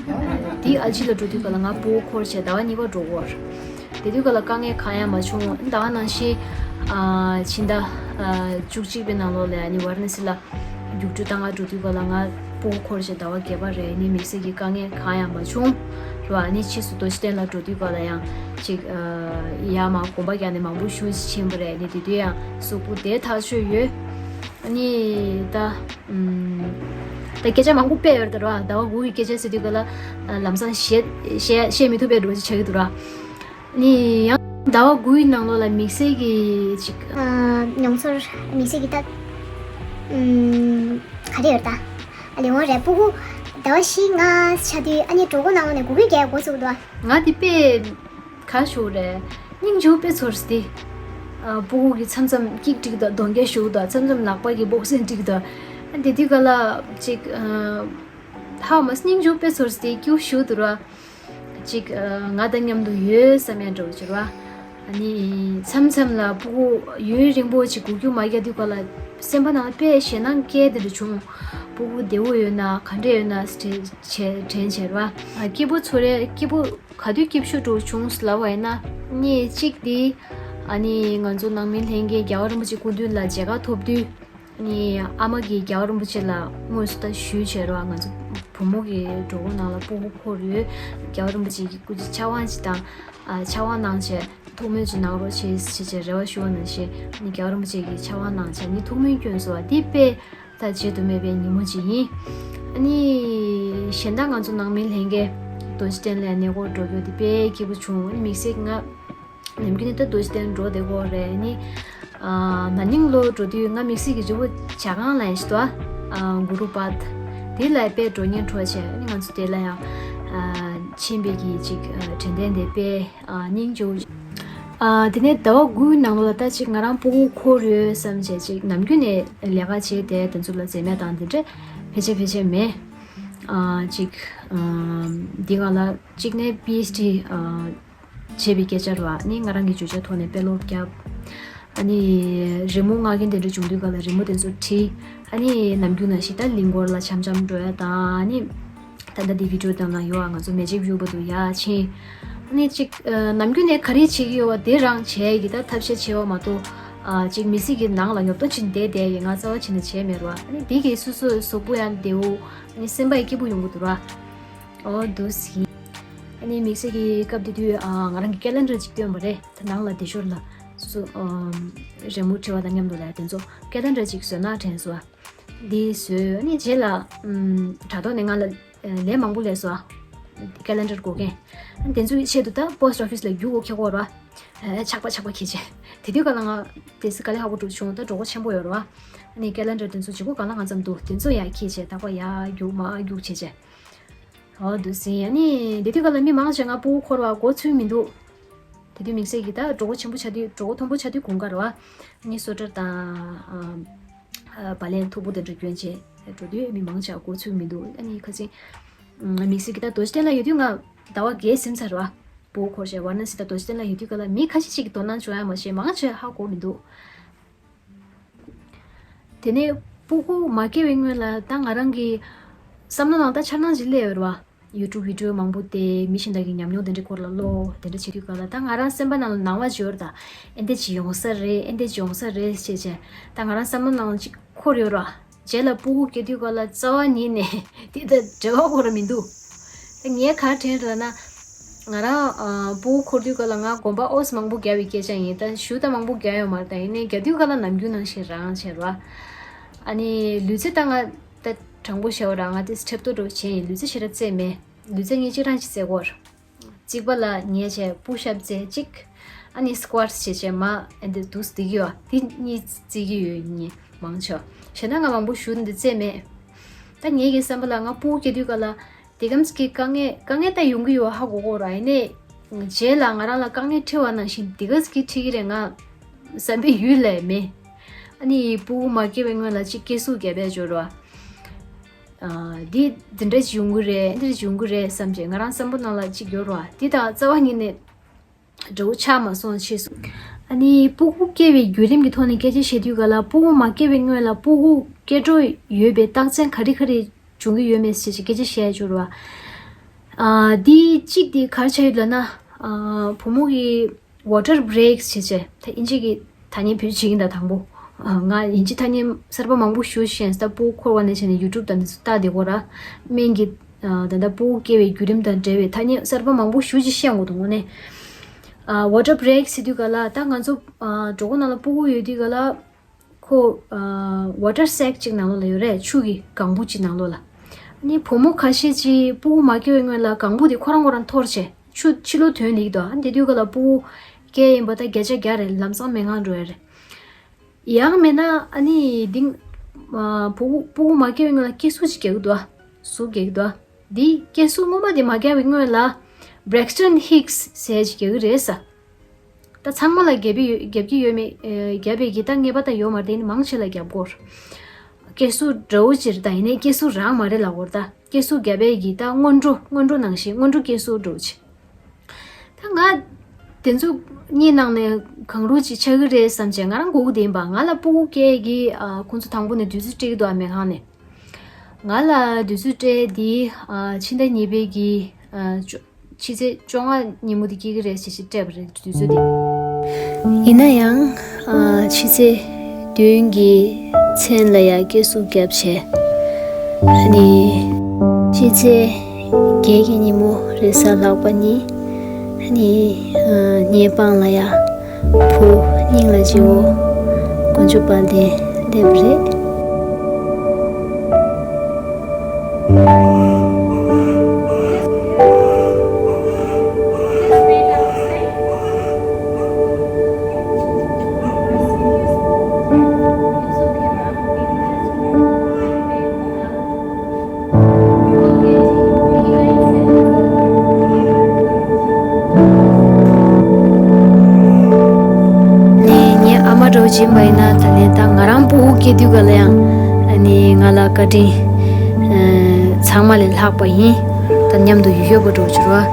དེ་ཨལ་ཅི་ལ་འགྲོ་དུས་ག་ལ་ང་ཕྲུ་གུ་འཁོར་བྱས་ཟླ་བ་གཉིས་པ་འགྲོ་གི་ཡོད་རེད། དེ་དུས་ག་ལ་དཀའ་ངལ་གང་ཡང་མ་བྱུང་། ད་ག་ནང་བཞིན་ཨ་ཕྱི་ཟླ་ཨ་བཅུ་གཅིག་པའི་ནང་ལོགས་ལ་ཨ་ནི་ཝ་ར་ཎ་སི་ལ་རྒྱུགས་སྤྲོད་བཏང་ག་འགྲོ་དུས་ག་ལ་ང་ཕྲུ་གུ་འཁོར་བྱས་ཟླ་བ་བརྒྱད་པ་རེད། ཨ་ནི་དམིགས་བསལ་གྱི་དཀའ་ངལ་གང་ཡང་མ་བྱུང་། རེད་བ། ཨ་ནི་ཕྱིས་སུ་རྡོ་རྗེ་གདན་ལ་འགྲོ་དུས་ག་ལ་ཡང་ཅིག་ཨ་ཡར་མར་གོམ་པ་རྒྱག་ནས་མང་པོ་ཞེ་པོ་ཅིག་ཕྱིན་པ་རེད། ཨ་ནི་དེ་དུས་ཡང་གཟུགས་པོ་བདེ་ཐག་ཆོད་ཡོད། ཨ་ནི་ད་ཨམ་ད་སྐད་ཆ་མང་པོ་དཔེ་ཡོད་རེད་ད་རེད་བ། ཟླ་བ་དགུ་གི་སྐད་ཆ་ཟེར་དུས་ག་ལ་ཨ་ལམ་སང་བཤད་བཤད་བཤད་མི་ཐུབ་པའི་འགྲོ་ཅིག་ཆགས་ཀྱི་འདུག་ར། ནི་ཡང་ཟླ་བ་དགུའི་ནང་ལོགས་ལ་དམིགས་བསལ་གྱི་ཅིག་ཨ་མྱོང་ཚོར་དམིགས་བསལ་གྱི་ད་ཨམ་ག་རེ་ཡོད་ད། ཨ་ལེ་འོང་རེད། ཕྲུ་གུ་ཟླ་བ་བཞི་ལྔ་ཆགས་དུས་ཨ་ནི་གྲོད་ཁོག་ནང་ལོགས་ནས་འགུལ་སྐྱོད་རྒྱག་འགོ་ཚུགས་འདུག་ང་དེ་དཔེ་ག་ཞུ་རེད། སྙིང་རྗེ་པོ་དཔེ་ཚོར་སི་ཏེ། ཨ་ཕྲུ་གུ་གི་མཚམས་མཚམས་སྐྱིད་ཀྲིག་དང་གདོང་རྒྱ་ཞུ་དང་མཚམས་མཚམས་ལག་པ་གི་སྦོག་སེན་ཀྲིག་དང་། ཨ་དེ་དུས་ག་ལ་ཅིག་ཨ་ཧ་མ་སྙིང་རྗེ་པོ་དཔེ་ཚོར་སི་ཏེ་སྐྱིད་པོ་ཞུ་འདུག་ར། ཅིག་ཨ་ང་དང་མཉམ་དུ་ཡོད་བསམ་ཡ་འདྲ་བོ་ཅིག་རེད་བ། ཨ་ནི་མཚམས་མཚམས་ལ་ཕྲུ་གུ་ཡུན་རིང་པོ་ཅིག་འགུལ་སྐྱོད་མ་རྒྱག་དུས་ག་ལ་སེམས་པ་ནང་ལ་དཔེ་ཞེད་སྣང་སྐྱེ་དེ་འདྲ་བྱུང་། ཕྲུ་གུ་བདེ་བོ་ཡོད་ན་ག་འདྲ་ཡོད་ན་དྲན་བྱས་དྲན་བྱས་རེད་བ། ཨ་སྐྱིད་པོ་ཚོར་རེད། སྐྱིད་པོ་ག་དུས་སྐྱིད་ཤོས་འདྲ་བོ་བྱུང་ཟེར་ལབ་པ་ཡིན་ན། ཨ་ནི་གཅིག་དེ་ཨ་ནི་ང་ཚོ་ནང་མི་ལྷན་རྒྱས་རྒྱལ་བ་རིན་པོ་ཆེ་སྐུ་མདུན་ལ་མཇལ་ཁ་ཐོབ་དུས། ནི་ཨ་མ་གིས་རྒྱལ་བ་རིན་པོ་ཆེ་ལ་དངོས་སུ་ད་ཞུས་བྱས་རོགས། ང་ཚོ་བུ་མོ་གི་གྲོད་ཁོག་ནང་ལ་ཕྲུ་གུ་འཁོར་ཡོད། རྒྱལ་བ་རིན་པོ་ཆེ་གི་སྐུ་ཕྱྭ་དབང་ཅིག་དང་། ཨ་ཕྱྭ་དབང་གནང་བྱས་ཐུགས་སྨོན་ཅིག་གནང་རོགས་བྱེད་ཅེས་བྱས་རེ་བ་ཞུ་བ་ནང་བཞིན་ནི་རྒྱལ་བ་རིན་པོ་ཆེ་གི་ཕྱྭ་དབང་གནང་བྱས་ནི་ཐུགས་སྨོན་སྐྱོན་སོ་བ་འདི་དཔེ་ད་བརྗེད་དུ་མེད་པའི་ཉིན་མོ་ཅིག་ཡིན། ཨ་ནི་གཞན་དག་ང་ཚོ་ནང་མི་ལྷན་རྒྱས་རྡོ་རྗེ་གདན་ལ་གནས་སྐོར་འགྲོ་རྒྱུ་འདི་དཔེ་སྐྱིད་པོ་བྱུང་། ཨ་ནི་དམིགས་བསལ་ང་ནམ་རྒྱུན་ནས་ད་རྡོ་རྗེ་གདན་འགྲོ་བསྡད་ཀྱི་ཡོད་རེད། ནི་ཨ་ན་ནིང་ལོ་འགྲོ་དུས་ང་དམིགས་བསལ་གྱི་ཇོ་བོ་བྱ་རྐང་ལ་ཡིན་ཞིག་ཏུ་ཨ་གུ་རུ་པད་དེ་ལ་དཔེ་འགྲོ་སྙིང་བྲོ་བྱས། ནི་ང་ཚོ་དེ་ལ་ཡང་ཨ་ཕྱིན་པའི་གི་ཅིག་ཨ་དྲན་རྟེན་དེ་དཔེ་ཨ་སྙིང་རྗེ་པོ། ཨ་དེ་ནས་ཟླ་བ་དགུའི་ནང་ལོགས་ལ་ད་ཅིག་ང་རང་ཕྲུ་གུ་འཁོར་ཡོད་བསམ་བྱས་ཅིག་ནམ་རྒྱུན་ནས་ལས་ཀ་བྱས་ཏེ་དེ་ཚོ་ལ་འཛེམ་མེད་དང་དེ་འདྲ་ཕལ་ཆེར་ཕལ་ཆེར་མེད། ཨ་ཅིག་ཨ་འདི་ག་ལ་གཅིག་ནས་པི་ཨེཆ་ཌི་ཨ། བྱས་པའི་སྐད་ཆ་རེད་བ། ཨ་ནི་ང་རང་གི་བརྗོད་བྱ་ཐོག་ནས་དཔེ་ཀློག་བརྒྱབ། ཨ་ནི་རི་མོ་མངགས་མཁན་དེ་འདྲ་བྱུང་དུས་ག་ལ་རི་མོ་དེ་ཚོ་བྲིས། ཨ་ནི་ནམ་རྒྱུན་ནང་བཞིན་ད་གླིང་སྐོར་ལ་འཆམ་འཆམ་འགྲོ་ཡ་དང་། ཨ་ནི་ད་ལྟ་འདི་བི་ཌི་ཡོ་དང་ལ་ཡོད་ཨ། ང་ཚོ་མེ་ཇིག་བིའུ་བར་དུ་ཡར་ཕྱིན། ཨ་ནི་ཅིག་ཨ་ནམ་རྒྱུན་ནས་ག་རེ་བྱེད་ཀྱི་ཡོད་པ་དེ་རང་བྱས་ཀྱི་ད་ཐབས་ཤེས་བྱས་པ་མ་གཏོགས། ཨ་ཅིག་མི་ཚེ་གི་ནང་ལ་ཉོབ་ཏོ་ཅིག་བསྡད་བསྡད་ཡོད། ང་རྩ་བ་བྱས་ནས་བྱས་མེད་རེད་བ། ཨ་ནི་འདི་གིས་སོ་སོའི་གཟུགས་པོ་ཡང་བདེ་བོ། ཨ་ནི་སེམས་པ་ཡང་སྐྱིད་པོ་ཡོང་གི་འདུག་ར། ཨོ་འདུག་སེ། ཨ་ནི་དམིགས་བསལ་གྱི་སྐབས་དེ་དུས་ཨ་ང་རང་གི་སྐེ་ལན་རེ་ཅིག་བཏོན་པ་རེད། ད་ནང་ལ་བདེ་ཞོར་ལ་སོ་སོ་ཨམ་རི་མོ་བྲིས་པ་དང་མཉམ་དུ་ལ་དེ་ཚོ་སྐེ་ལན་རེ་ཅིག་བཟོས་ན་དྲན་སོང་། འདི་བཟོས། ཨ་ནི་རྗེས་ལ་ཨམ་དྲ་ཐོག་ནས་ང་ལ་ཨ་ལན་མང་པོ་སླེབས་སོང་། ཀེ་ལེན་ཌར་དགོས་མཁན། ཨ་ནི་དེ་ཚོའི་ཆེད་དུ་ད་པོ་སི་ཊི་ཨོ་ཕི་སི་ལ་རྒྱུགས་དགོས་ཁེལ་གོ་ར། ཨ་ཆག་པ་ཆག་པ་ཁྱེར་བྱས། དེ་དུས་སྐབས་ལ་ང་དེ་སི་དཀའ་ལས་ཁག་པོ་འགྲོ་བྱུང་། ད་གྲོད་ཁོག་ཆེན་པོ་ཡོད་ར། ཨ་ནི་ཀེ་ལེན་ཌར་དེ་ཚོ་བྱེད་སྒོ་གང་ལ་གང་འཚམ་འདུག་དེ་ཚོ་ཡར་ཁྱེར་བྱས། ད་ཁོ་ཡར་རྒྱུགས་མར་རྒྱུགས་བྱས་བྱས། འོ་འདུག་ཟིན། ཨ་ནི་དེ་དུས་སྐབས་ལ་མི་མང་ཆེ་ང་ཕྲུ་གུ་འཁོར་བ་འགོ་ཚུགས་མི་འདུག་དེ་དུས་དམིགས་བསལ་གྱི་ད་གྲོད་ཁོག་ཆེན་པོ་ཆགས་དུས། གྲོད་ཁོག་མཐོན་པོ་ཆགས་དུས་དགུན་ཁ་ར། ཨ་ནི་སོ་ཊར་དང་ཨ་བ་ལན་མཐུག་པོ་དེ་འདྲ་གྱོན་བྱས་འགྲོ་དུས་མི་མང་ཆེ་འགོ་ཚུགས་མི་འདུག་ཨ་ནི་ཁ་སང་དམིགས་བསལ་གྱི་ད་རྡོ་རྗེ་གདན་ལ་ཡོད་དུས་ང་ཟླ་བ་བརྒྱད་ཟིན་ཚར་བ། ཕྲུ་གུ་འཁོར་བྱས་ཝཱ་ར་ཎ་སི་དང་རྡོ་རྗེ་གདན་ལ་ཡོད་དུས་སྐབས་ལ་མི་ཁ་ཤས་ཤིག་གིས་དོ་སྣང་བྱུང་ཡ་མ་གཞི་མང་ཆེ་ཧ་གོ་མི་འདུག་དེ་ནས་ཕྲུ་གུ་མ་སྐྱེ་བའི་སྔོན་ལ་ད་ང་རང་གི་བསམ་བློ་ནང་ད་འཆར་སྣང་ཅིག་སླེབས་ཡོད་རེད་བ། ཡུ་ཊུབ་བི་ཌི་ཡོ་མང་པོ་བལྟས། མི་གཞན་དག་གི་ཉམས་མྱོང་དེ་འདྲའི་སྐོར་ལ་ཀློག་དེ་འདྲ་བྱེད་དུས་སྐབས་ལ་ད་ང་རང་སེམས་པ་ནང་ལ་སྣང་བ་ཅིག་ཡོད་རེད། ད་ཨེ་འདྲ་ཅིག་ཡོང་ས་རེད། ཨེ་འདྲ་ཅིག་ཡོང་ས་རེད་ཅེས་བྱས། ད་ང་རང་བསམ་བློ་ནང་ཅིག་འཁོར་ཡོད་རེད་བ། རྗེས་ལ་ཕྲུ་གུ་སྐྱེ་དུས་སྐབས་ལ་རྩ་བ་ཉིད་ནས་དེ་དང་འབྲེལ་བ་ཁོ་རང་མི་འདུག་ད་ངས་ག་རེ་དྲན་རེད་ལབ་ན། ང་རང་ཨ་ཕྲུ་གུ་འཁོར་དུས་སྐབས་ལ་ང་གོམ་པ་ཨོ་ཙམ་མང་པོ་བརྒྱབ་པའི་སྐད་ཆ་ཡིན། ད་གཞུག་ད་མང་པོ་བརྒྱབ་ཡོད་མ་རེད། ད་ཡིན་ནའི་བརྒྱབ་དུས་སྐབས་ལ་ནམ་རྒྱུན་ནང་བཞིན་རང་བྱས་ར། ཨ་ནི་ལུས་རྩལ་ད་ང་ད་དྲང་པོ་བཤད་པ་ར། ང་དེ་ཁྲེབ་ཏོ་འདྲ་བོ་བྱས་ཡིན། ལུས་རྩལ་ཞེ་དྲག་རྩེད་མེད། ལུས་རྩལ་ངས་གཅིག་རང་ཅིག་རྩེད་ཀྱི་ཡོད་རེད། གཅིག་པ་ལ་ངས་བྱས་པུ་ཤ་ཨབ་རྩེ་གཅིག་ཨ་ནི་སི་ཀུ་ཝཊ་སི་བྱས་བྱས་མར་ཨེ་འདི་འདུག་སེ་བསྡད་ཀྱི་ཡོད། དེ་གཉིས་རྩེ་གི་ཡོད། ངས་མང་ཆེ་བ། གཞན་ན་ང་མང་པོ་གཞུག་འདི་རྩེས་མེད། ད་ངེད་ཀྱི་བསམ་པ་ལ་ང་ཕྲུ་གུ་སྐྱེ་དུས་སྐབས་ལ་དེ་གམ་གྱི་དཀའ་ངལ་དཀའ་ངལ་ད་ཡོང་གི་ཡོད་ཧ་གོ་གོ་ར། ཡིན་ནའི་རྗེས་ལ་ང་རང་ལ་དཀའ་ངལ་འཕྲད་པ་ནང་བཞིན་དེ་ག་ཙམ་གྱི་འཕྲད་ཀྱི་རེད་ང་བསམ་པའི་ཡུལ་ལས་མེད། ཨ་ནི་ཕྲུ་གུ་མ་སྐྱེ་བའི་སྔོན་ལ་ཅིག་སྐྱེ་གཟུགས་རྒྱབ་པའི་སྦྱོར་བ། ཨ་འདི་འདི་འདྲ་ཅིག་ཡོང་གི་རེད། འདི་འདྲ་ཅིག་ཡོང་གི་རེད་བསམ་བྱས་ང་རང་བསམ་བློ་ནང་ལ་ཅིག་ཡོད་རེད་བ། འདི་དང་རྩ་བ་ཉིད་ནས་འདྲ་བོ་ཆགས་མ་སོང་། ཕྱིས་སུ་ཨ་ནི་ཕྲུ་གུ་སྐྱེ་བའི་བརྒྱུད་རིམ་གྱི་ཐོག་ནས་སྐད་ཆ་བཤད་དུས་སྐབས་ལ་ཕྲུ་གུ་མ་སྐྱེ་བའི་སྔོན་ལ་ཕྲུ་གུ་སྐྱེ་འགྲོ་ཡོད་པའི་རྟགས་མཚན་ག་རེ་ག་རེ་བྱུང་གི་ཡོད་མེད་ཞེས་སྐད་ཆ་བཤད་ཡ་ཅིག་ཡོད་རེད་བ། ཨ་འདི་གཅིག་དེ་ག་རེ་ཆགས་ཡོད་ལབ་ན། ཨ་བུ་མོ་གི་ཝ་ཊར་བྷི་རེག་ཞེས་བྱས། ད་དབྱིན་ཇི་གི་ཐ་སྙད་བེད་སྤྱོད་བྱེད་ཀྱིན་གདའ། དང་པོ་ང་དབྱིན་ཇི་ཐ་སྙད་གསར་པ་མང་པོ་ཞུ་ཤེས། ད་ཕྲུ་གུ་འཁོར་བ་ནས་བྱས་ནས་ཡུ་ཊུབ་དང་འདི་ཚོ་ལྟ་བསྡད་ཀྱི་ཡོད་ར། སྨན་གྱི་ཨ་ད་ལྟ་ཕྲུ་གུ་སྐྱེ་བའི་བརྒྱུད་རིམ་དང་འབྲེལ་བའི་ཐ་སྙད་གསར་པ་མང་པོ་ཞེ་ཅིག་ཤེས་ཡོང་གི་འདུག་དངོས་གནས། ཨ་ཝ་ཊར་བྷི་རེག་ཟེར་དུས་སྐབས་ལ་ད་ང་ཚོ་ཨ་གྲོད་ཁོག་ནང་ལ་ཕྲུ་གུ་ཡོད་དུས་སྐབས་ལ། ཁོ་ཨ་ཝ་ཊར་སེག་ཅིག་ནང་ལོགས་ལ་ཡོད་རེད། ཆུ་གི་ལྒང་བུ་ཅིག་ནང་ལོགས་ལ། ཨ་ནི་བུ་མོ་ཁ་ཤས་ཅིག་ཕྲུ་གུ་མ་སྐྱེ་བའི་སྔོན་ལ་ལྒང་བུ་དེ་ཁོ་རང་ཁོ་རང་འཐོར་བྱས་ཆུ་ཕྱི་ལོགས་ཐོན་བསྡད་ཀྱི་འདུག་ཨ་ནི་དེ་དུས་སྐབས་ལ་ཕྲུ་གུ་སྐྱེ་ཡིན་པ་ད་བརྒྱ་ཆ་བརྒྱ་རེད། ལམ་སང་སྨན་ཁང་འགྲོ་ཡ་རེད། ཡང་མིན་ན་ཨ་ནི་འདི་ཨ་ཕྲུ་གུ་ཕྲུ་གུ་མ་སྐྱེ་བའི་སྔོན་ལ་སྐྱེ་ཟུག་ཅིག་རྒྱག་གི་འདུག་ཨ་ཟུག་རྒྱག་གི་འདུག་ཨ། འདི་སྐྱེ་ཟུག་སྔོན་མ་དེ་མ་རྒྱག་པའི་སྔོན་ལ་བྷི་རེག་སི་ཊོན་ཧིག་སི་ཟེར་ཅིག་རྒྱག་གི་རེད་ས། ད་ཚང་མ་ལ་རྒྱབ་ཀྱི་ཡོད་རྒྱབ་ཀྱི་ཡོད་མེད། ཨེ་རྒྱབ་པའི་གི་ད་ངེས་པ་ད་ཡོད་མ་རེད། དེ་ནི་མང་ཆེ་ལ་རྒྱབ་ཀྱི་ཡོད་རེད། སྐྱེ་ཟུག་འདྲ་བོ་ཅིག་རེད། ད་ཡིན་ནའི་སྐྱེ་ཟུག་རང་མ་རེད་ལབ་ཀྱི་ཡོད་རེད། ད་སྐྱེ་ཟུག་རྒྱབ་པའི་གི་ད་སྔོན་འགྲོ་སྔོན་འགྲོ་ནང་བཞིན་སྔོན་འགྲོ་སྐྱེ་ཟུག་འདྲ་བོ་ཅིག་ད་ང་དེ་ཚོ་གཉིས་ནང་ནས་གང་རུང་ཅིག་ཆགས་ཀྱི་རེད་བསམ་བྱས་ང་རང་སྒུག་བསྡད་ཡིན་པ། ང་ལ་ཕྲུ་གུ་སྐྱེ་གི་ཨ་ཁོང་ཚོ་དང་པོ་ནས་དུས་ཚོད་སྤྲད་ཀྱི་འདུག་ཨ་སྨན་ཁང་ནས། ང་ལ་དུས་ཚོད་སྤྲད་དེ་ཨ་ཕྱི་ཟླ་གཉིས་པའི་གི་ཨ་བཅོ་ཕྱི་ཚེས་བཅོ་ལྔ་ཉིན་མོ་དེ་སྐྱེ་གི་རེད་ཟེར་ཞིག་སྤྲད་པ་རེད། དུས་ཚོད་དེ། ཡིན་ན་ཡང་ཨ་ཕྱི་ཚེས་བདུན་གྱི་མཚན་ལ་ཡ་སྐྱེ་ཟུག་བརྒྱབ་བྱས། ཨ་ནི་ཕྱི་ཚེས་བརྒྱད་ཀྱི་ཉིན་མོ་རེས་གཟའ་ལྷག་པ་ཉིན་ཨ་ནི་ཨ་ཉེ་འབངས་ལ་ཡ་བུ་སྙིང་ལ་རྗེ་བོ་དཀོན་མཆོག་དཔལ་ལྡན་སླེབས་རེད། ནས་ངའི་ཨ་མ་འདྲ་བོ་ཅིག་ཡིན་པ་ཡིན་ན་ད་ནས་ད་ང་རང་ཕྲུ་གུ་སྐྱེ་དུས་ག་ལ་ཡང་ཨ་ནི་ང་ལ་བཀའ་དྲིན་ཨ་ཚང་མ་ལས་ལྷག་པ་ཡིན། ད་མཉམ་དུ་ཡོད་ཡོད་པ་འདྲ་བོ་ཅིག་རེད་བ།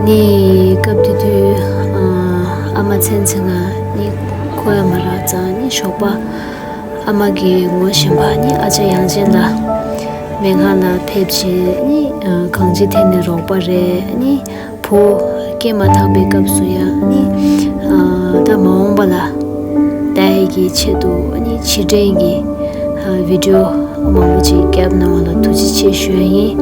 ནི་སྐབས་དེ་དུས་ཨ་ཨ་མ་མཚན་མཚན་ང་ནི་ཁོ་ཡང་མ་རག་ཙང་ནི་ཞོགས་པ་ཨ་མ་གི་ངོ་ཤེས་པ་ནི་ཨ་ཅག་དབྱངས་ཅན་ལགས་སྨན་ཁང་ལ་ཕེབས་བྱས་ནི་ཨ་གང་ཅིའི་ཐད་ནས་རོགས་པ་རེད། ནི་བུ་སྐྱེས་མ་ཐག་པའི་སྐབས་སུ་ཡང་ནི་ཨ་ད་མ་འོངས་པ་ལ་ད་ཧེ་གི་ཆེད་དུ་ནི་ཕྱིར་དྲན་གྱི་ཨ་བི་ཌིའོ་མང་པོ་ཅིག་བརྒྱབ་གནང་བ་ལ་ཐུགས་རྗེ་ཆེ་ཞུ་ཡ་ཡིན།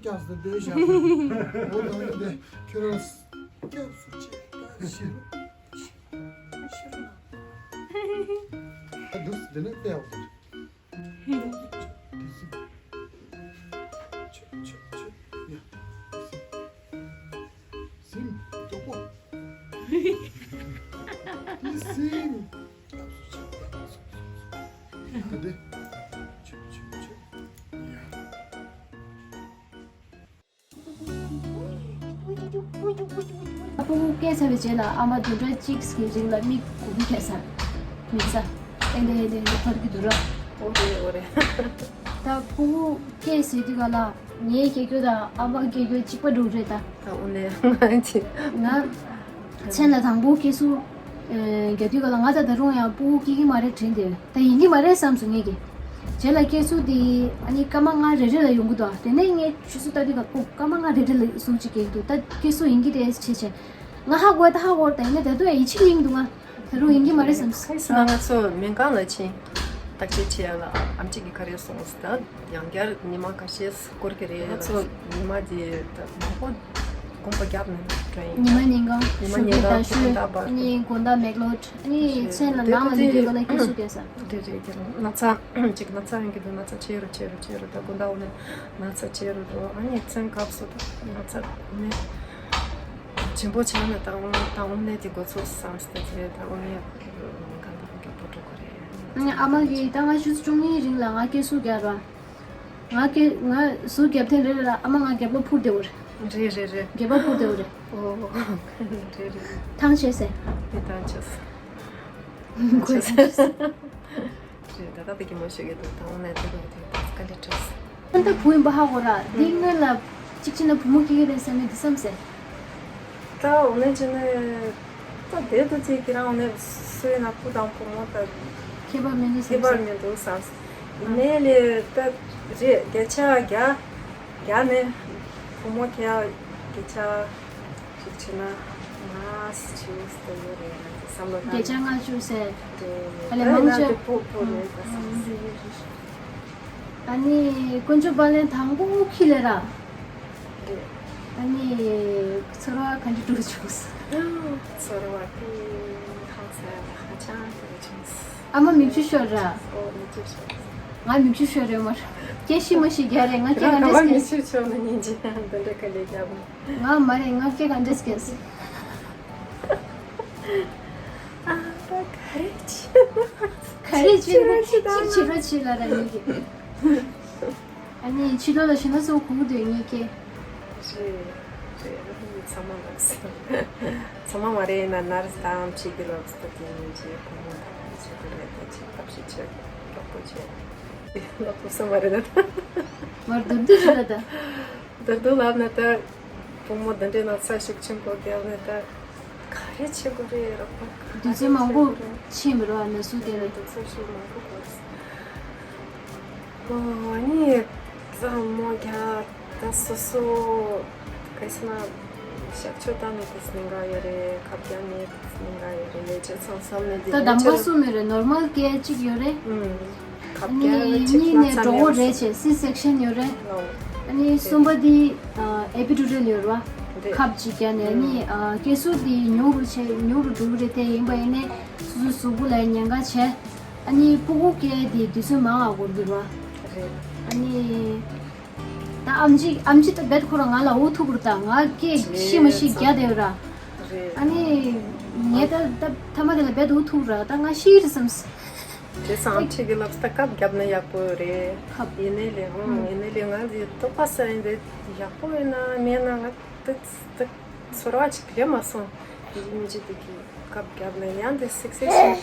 སྐྱབས་སུ་འདོད་བཞག་འོ་ད་ནི་དེ་ཁྱོད་རང་སྐྱབས་སུ་མཆི། ད་ཤི་རུ་ཤི་རུ་ཨ་འདུག་དེ་ནི་དཔེ་འོ་དེ་དེ་སིམ། ཆུ་ཆུ་ཆུ་ཡ། སིམ། སིམ། ཅོག་པོ། ཨི་སིམ། ཡ་དེ། ཆུ་ཆུ་ཆུ་ཡ། ཕྲུ་གུ་སྐྱེས་ཚར་བའི་རྗེས་ལ་ཨ་མ་བདུན་ཕྲག་གཅིག་གི་རིང་ལ་མིག་གུག་གི་ཁེལ་ཚར། མིག་རྩ་ཨེ་འདྲ་ཨེ་འདྲ་ཨེ་འདྲ་འཁོར་གྱི་འདུག་ར། འོ་རེད་འོ་རེད། ད་ཕྲུ་གུ་སྐྱེས་ཟེར་དུས་ག་ལ་ངའི་སྐྱེ་རྒྱུ་དང་ཨ་མ་སྐྱེ་རྒྱུ་གཅིག་པ་འགྲོ་རེད་ད། ད་འོ་ནས་ང་ཅི། ང་མཚན་ལ་དང་པོ་སྐྱེ་སུ་རྒྱ་དུས་ག་ལ་ང་ད་ད་རུང་ཡང་ཕྲུ་གུ་སྐྱེ་གི་མ་རེད་དྲན་དེ། ད་ཡིན་གྱི་མ་རེད་བསམ་སོང་ངས་ཀྱི། རྗེས་ལ་སྐྱེ་སུ་དེ་ཨ་ནི་སྐར་མ་ལྔ་རེ་རེ་ལ་ཡོང་གི་འདུག་དེ་ནས་ངས་ཆུ་ཚོད་ལྟ་དུས་ག་ཨོ་སྐར་མ་ལྔ་རེ་རེ་ལ་ཟུག་ཅིག་སྐྱེ་གི་འདུག་ད་སྐྱེ་སུ་ཡིན་གྱི་རེད་བྱས་བྱས། ང་ཧ་གོ་ད་ཧ་གོ་ད་ཡིན་ན་ད་དུང་ཡིད་ཆེས་ཡིན་འདུག་ང་ད་རུང་ཡིན་གྱི་མ་རེད་བསམ་སོང་། ང་ཚོ་སྨན་ཁང་ལ་ཕྱིན། བརྟག་དཔྱད་བྱེད་ཡ་ལ་ཨམ་ཆི་གི་ག་རེ་སོང་ཟེར་ད། ཡང་བསྐྱར་ཉི་མ་ཁ་ཤས་སྐོར་གྱི་རེད། ང་ཚོ་ཉི་མ་དེ་ད་མང་པོ་དགོངས་པ་བརྒྱབ་ནས་འགྲོ་ཡིན། ཉི་མ་ཉིན་གང་ཉི་མ་ཞུ་ཉིན་གི་གང་ད་ཞུ་དགོང་དག་བར་ཨ་ནི་དགོང་དག་མེག་ལོད་ཨ་ནི་མཚན་ལ་ནང་ལ་ནི་དགོས་ལ་སྐྱེ་སུ་སྐྱེ་ས། རེད་རེད་རེད། ན་ཚ་ཅིག་ན་ཚ་ཡོང་གི་འདུག་ན་ཚ་ཆེ་རུ་ཆེ་རུ་ཆེ་རུ་ད་དགོང་དག་འོ་ནས་ན་ཚ་ཆེ་རུ་འགྲོ། ཨ་ནི་མཚན་སྐབས་སུ་ད་ན་ཚ་ནས་ཆེན་པོ་ཆགས་ན་ད་འོ་ད་འོ་ནས་དེ་འགོ་ཚུགས་བསམ་སྟེ་དེ་ད་འོ་ནས་གང་ལྟར་མགྱོགས་པོ་འགྲོ་དགོས་རེད། ཨ་མ་གིས་ད་ང་ཆུ་ཚོད་བཅུ་གཉིས་རིང་ལ་ང་སྐྱེ་སུ་རྒྱབ་ར། ང་སྐྱེ་ང་ཟུག་རྒྱབ་ཐེངས་རེ་རེ་ལ་ཨ་མ་ང་རྒྱབ་ལོགས་འཕུར་བསྡད་ཡོད་རེད། རེད་རེད་རེད། རྒྱབ་ལོགས་འཕུར་བསྡད་ཡོད་རེད། ཨོ། རེད་རེད། ཐང་ཆད་ཟེར། དེ་ཐང་ཆད་ཟེར། གོས་ཐང་ཆད་ཟེར། རེད། ད་ལྟ་དེ་གི་མ་ཤོད་ཀྱི་འདུག་ད་འོ་ན་དེ་རུ་དེ་དཀའ་ལས་འཕྲད་སོང་། ཨ་ད་བུ་ཡིན་པ་ཧ་གོ་ར། འདི་སྔོན་ལ་གཅིག་བྱས་ན་བུ་མོ་སྐྱེ་གི་རེད་བསམ་ཡས་འདི་བསམ་ཟེར། ད་འོ་ན་བྱས་ན་ད་དེ་དུ་ཅིག་ཁྱེད་རང་འོ་ན་སུ་ཡིན་ན་བུ་དང་བུ་མོ་ད་ཁྱད་པར་མི་འདུག་ཁྱད་པར་བསམ་མི་འདུག་བསམ། ཡིན་ནའི་ལས་ད་རེད། བརྒྱ་ཆ་བརྒྱ་བརྒྱ་ནས་བུ་མོ་ཁྱེད་བརྒྱ་ཆ་ཅིག་བྱས་ན་ང་ཆེ་ས་ཡོད་རེད་བསམ་བློ་བཏང་། བརྒྱ་ཆ་ལྔ་བཅུ་ཟེར། རེད། ཨ་ལས་ད་མང་ན་ཆེ། དེ་བུ་བུ་རེད་ད་བསམ། ཨ་ནི་དཀོན་མཆོག་དཔལ་ལྡན་དང་པོ་ཁྱི་ལས་ར། རེད། ཨ་ནི་ཚོར་བ་ག་འདྲ་འདུག་བྱུང་སོང་། ཚོར་བ་དེ་ཧང་སང་ཧ་ཅང་འདུག་བྱུང་སོང་། ཨ་མ་མིག་ཆུ་ཤོར་ར། ཨོ་མིག་ཆུ་ཤོར། ང་མིག་ཆུ་ཤོར་རེད་མ་ར། སྐད་ཤི་མ་ཤི་རྒྱག་རེད། ང་སྐད་ག་འདྲས་སྐད། མིག་ཆུ་ཤོར་ན་ཉིན་གཅིག་འདི་འདྲ་ག་ལས་རྒྱབ་ན། ང་མ་རེད། ང་སྐད་ག་འདྲས་སྐད། ཨ་ད་ག་རེ་བྱེད། ག་རེ་བྱེད་ན་ཅིག་བྱེད་རོགས་བྱེད་ལ་ར་ཡིན་གྱི། ཨ་ནི་ཕྱི་ལོགས་ལ་ཞེ་ན་ཚོ་གུག་དུས་ངེད་ཀྱི། རེད་རེད། ཚང་མ་ལགས་སོ། ཚང་མ་མ་རེད་ན་ནར་སི་དང་ཕྱི་གི་ལགས་སོ་དེ་ཡིན་གྱི་བུ་མོ་དང་ཕྱི་གི་རེད་ད་ཅིག་ཐབས་ཤེས་བྱེད་མགྱོགས་པོ་བྱེད། ལགས་སོ་མ་རེད་ད། མར་རྡོ་རྡོ་རེད་ད། རྡོ་རྡོ་ལབ་ན་ད། བུ་མོ་འདི་འདྲའི་ན་ཚ་ཤུགས་ཆེན་པོ་བརྒྱབ་ནས་ད་ག་རེ་བྱེད་དགོས་རེད་རོགས་པ། དུས་ཚོད་མང་པོ་ཕྱིན་པ་རེད་བ། ན་ཟུག་དེ་ནས། དུས་ཚོད་ཤུགས་མང་པོ་འགོར་སོང་། ཨོ་ཨ་ནི་བཟང་མོ་རྒྱ་ད་སོ་སོ་ག་ཟེར་ན་གཤག་བཅོས་བཏང་ནས་དེ་སྙིང་ག་ཡོད་རེད། ཁབ་རྒྱག་ནས་དེ་སྙིང་ག་ཡོད་རེད། ལས་བྱེད་ཚང་བསམ་ནས་དེ་ད་གདམ་ག་སུ་མེད་རེད། ནོར་མལ་སྐད་ཅིག་ཡོད་རེད། ཨུམ། ཁབ་རྒྱག་ནས་གཅིག་གཉིས་ལ་ནས་ཚ་གྲོད་ཁོག་མེད་རེད་བྱས། སི་སེག་ཤན་ཡོད་རེད། ཨོ། ཨ་ནི་གསུམ་པ་དེ་ཨེ་པི་ཌུ་རལ་ཡོད་རེད་བ། རེད། ཁབ་ཅིག་བརྒྱབ་ནས། ཨ་ནི་ཨ་སྐྱེ་གཟུགས་དེ་ཉུང་རུ་བྱས། ཉུང་རུ་འགྲོ་གི་རེད་དེ། ཡིན་པ་ཡིན་ནའི་སོ་སོའི་གཟུགས་པོ་ལ་ཉེན་ཁ་བྱས། ཨ་ནི་ཕྲུ་གུ་སྐྱེ་དེ་དུས་ཚོད་མང་ང་འགོར་གི་རེད་བ། རེད། ཨ་ནི་ད་ཨམ་ཆི་ཨམ་ཆི་ད་རྦད་ཁོ་རང་ང་ལ་འུ་ཐུག་རེད། ད་ང་སྐད་ཤི་མ་ཤི་རྒྱག་བསྡད་ཡོད་ར། རེད། ཨ་ནི་ངས་ད་ད་མཐའ་མ་དེ་ལ་རྦད་འུ་ཐུག་ར། ད་ང་ཤི་རེད་བསམས། དེ་སང་ཁྱེད་ཀྱི་ལབ་སྟེ་ཁབ་བརྒྱབ་ན་ཡག་པོ་རེད། ཁབ། ཡིན་ནའི་ལས་ཧང་། ཡིན་ནའི་ལས་ང་འདི་ལྟོགས་པ་ཟ་ཡིན་དེ་ཡག་པོ་ཡིན་ན་མེད་ན་ང་ཏི་ཏི་ཚོར་བ་ཅིག་རེད་མ་སོང་། ཡིན་མི་ཅི་དེ་གི་ཁབ་བརྒྱབ་ན་ཡང་དེ་སི་སེག་ཤན།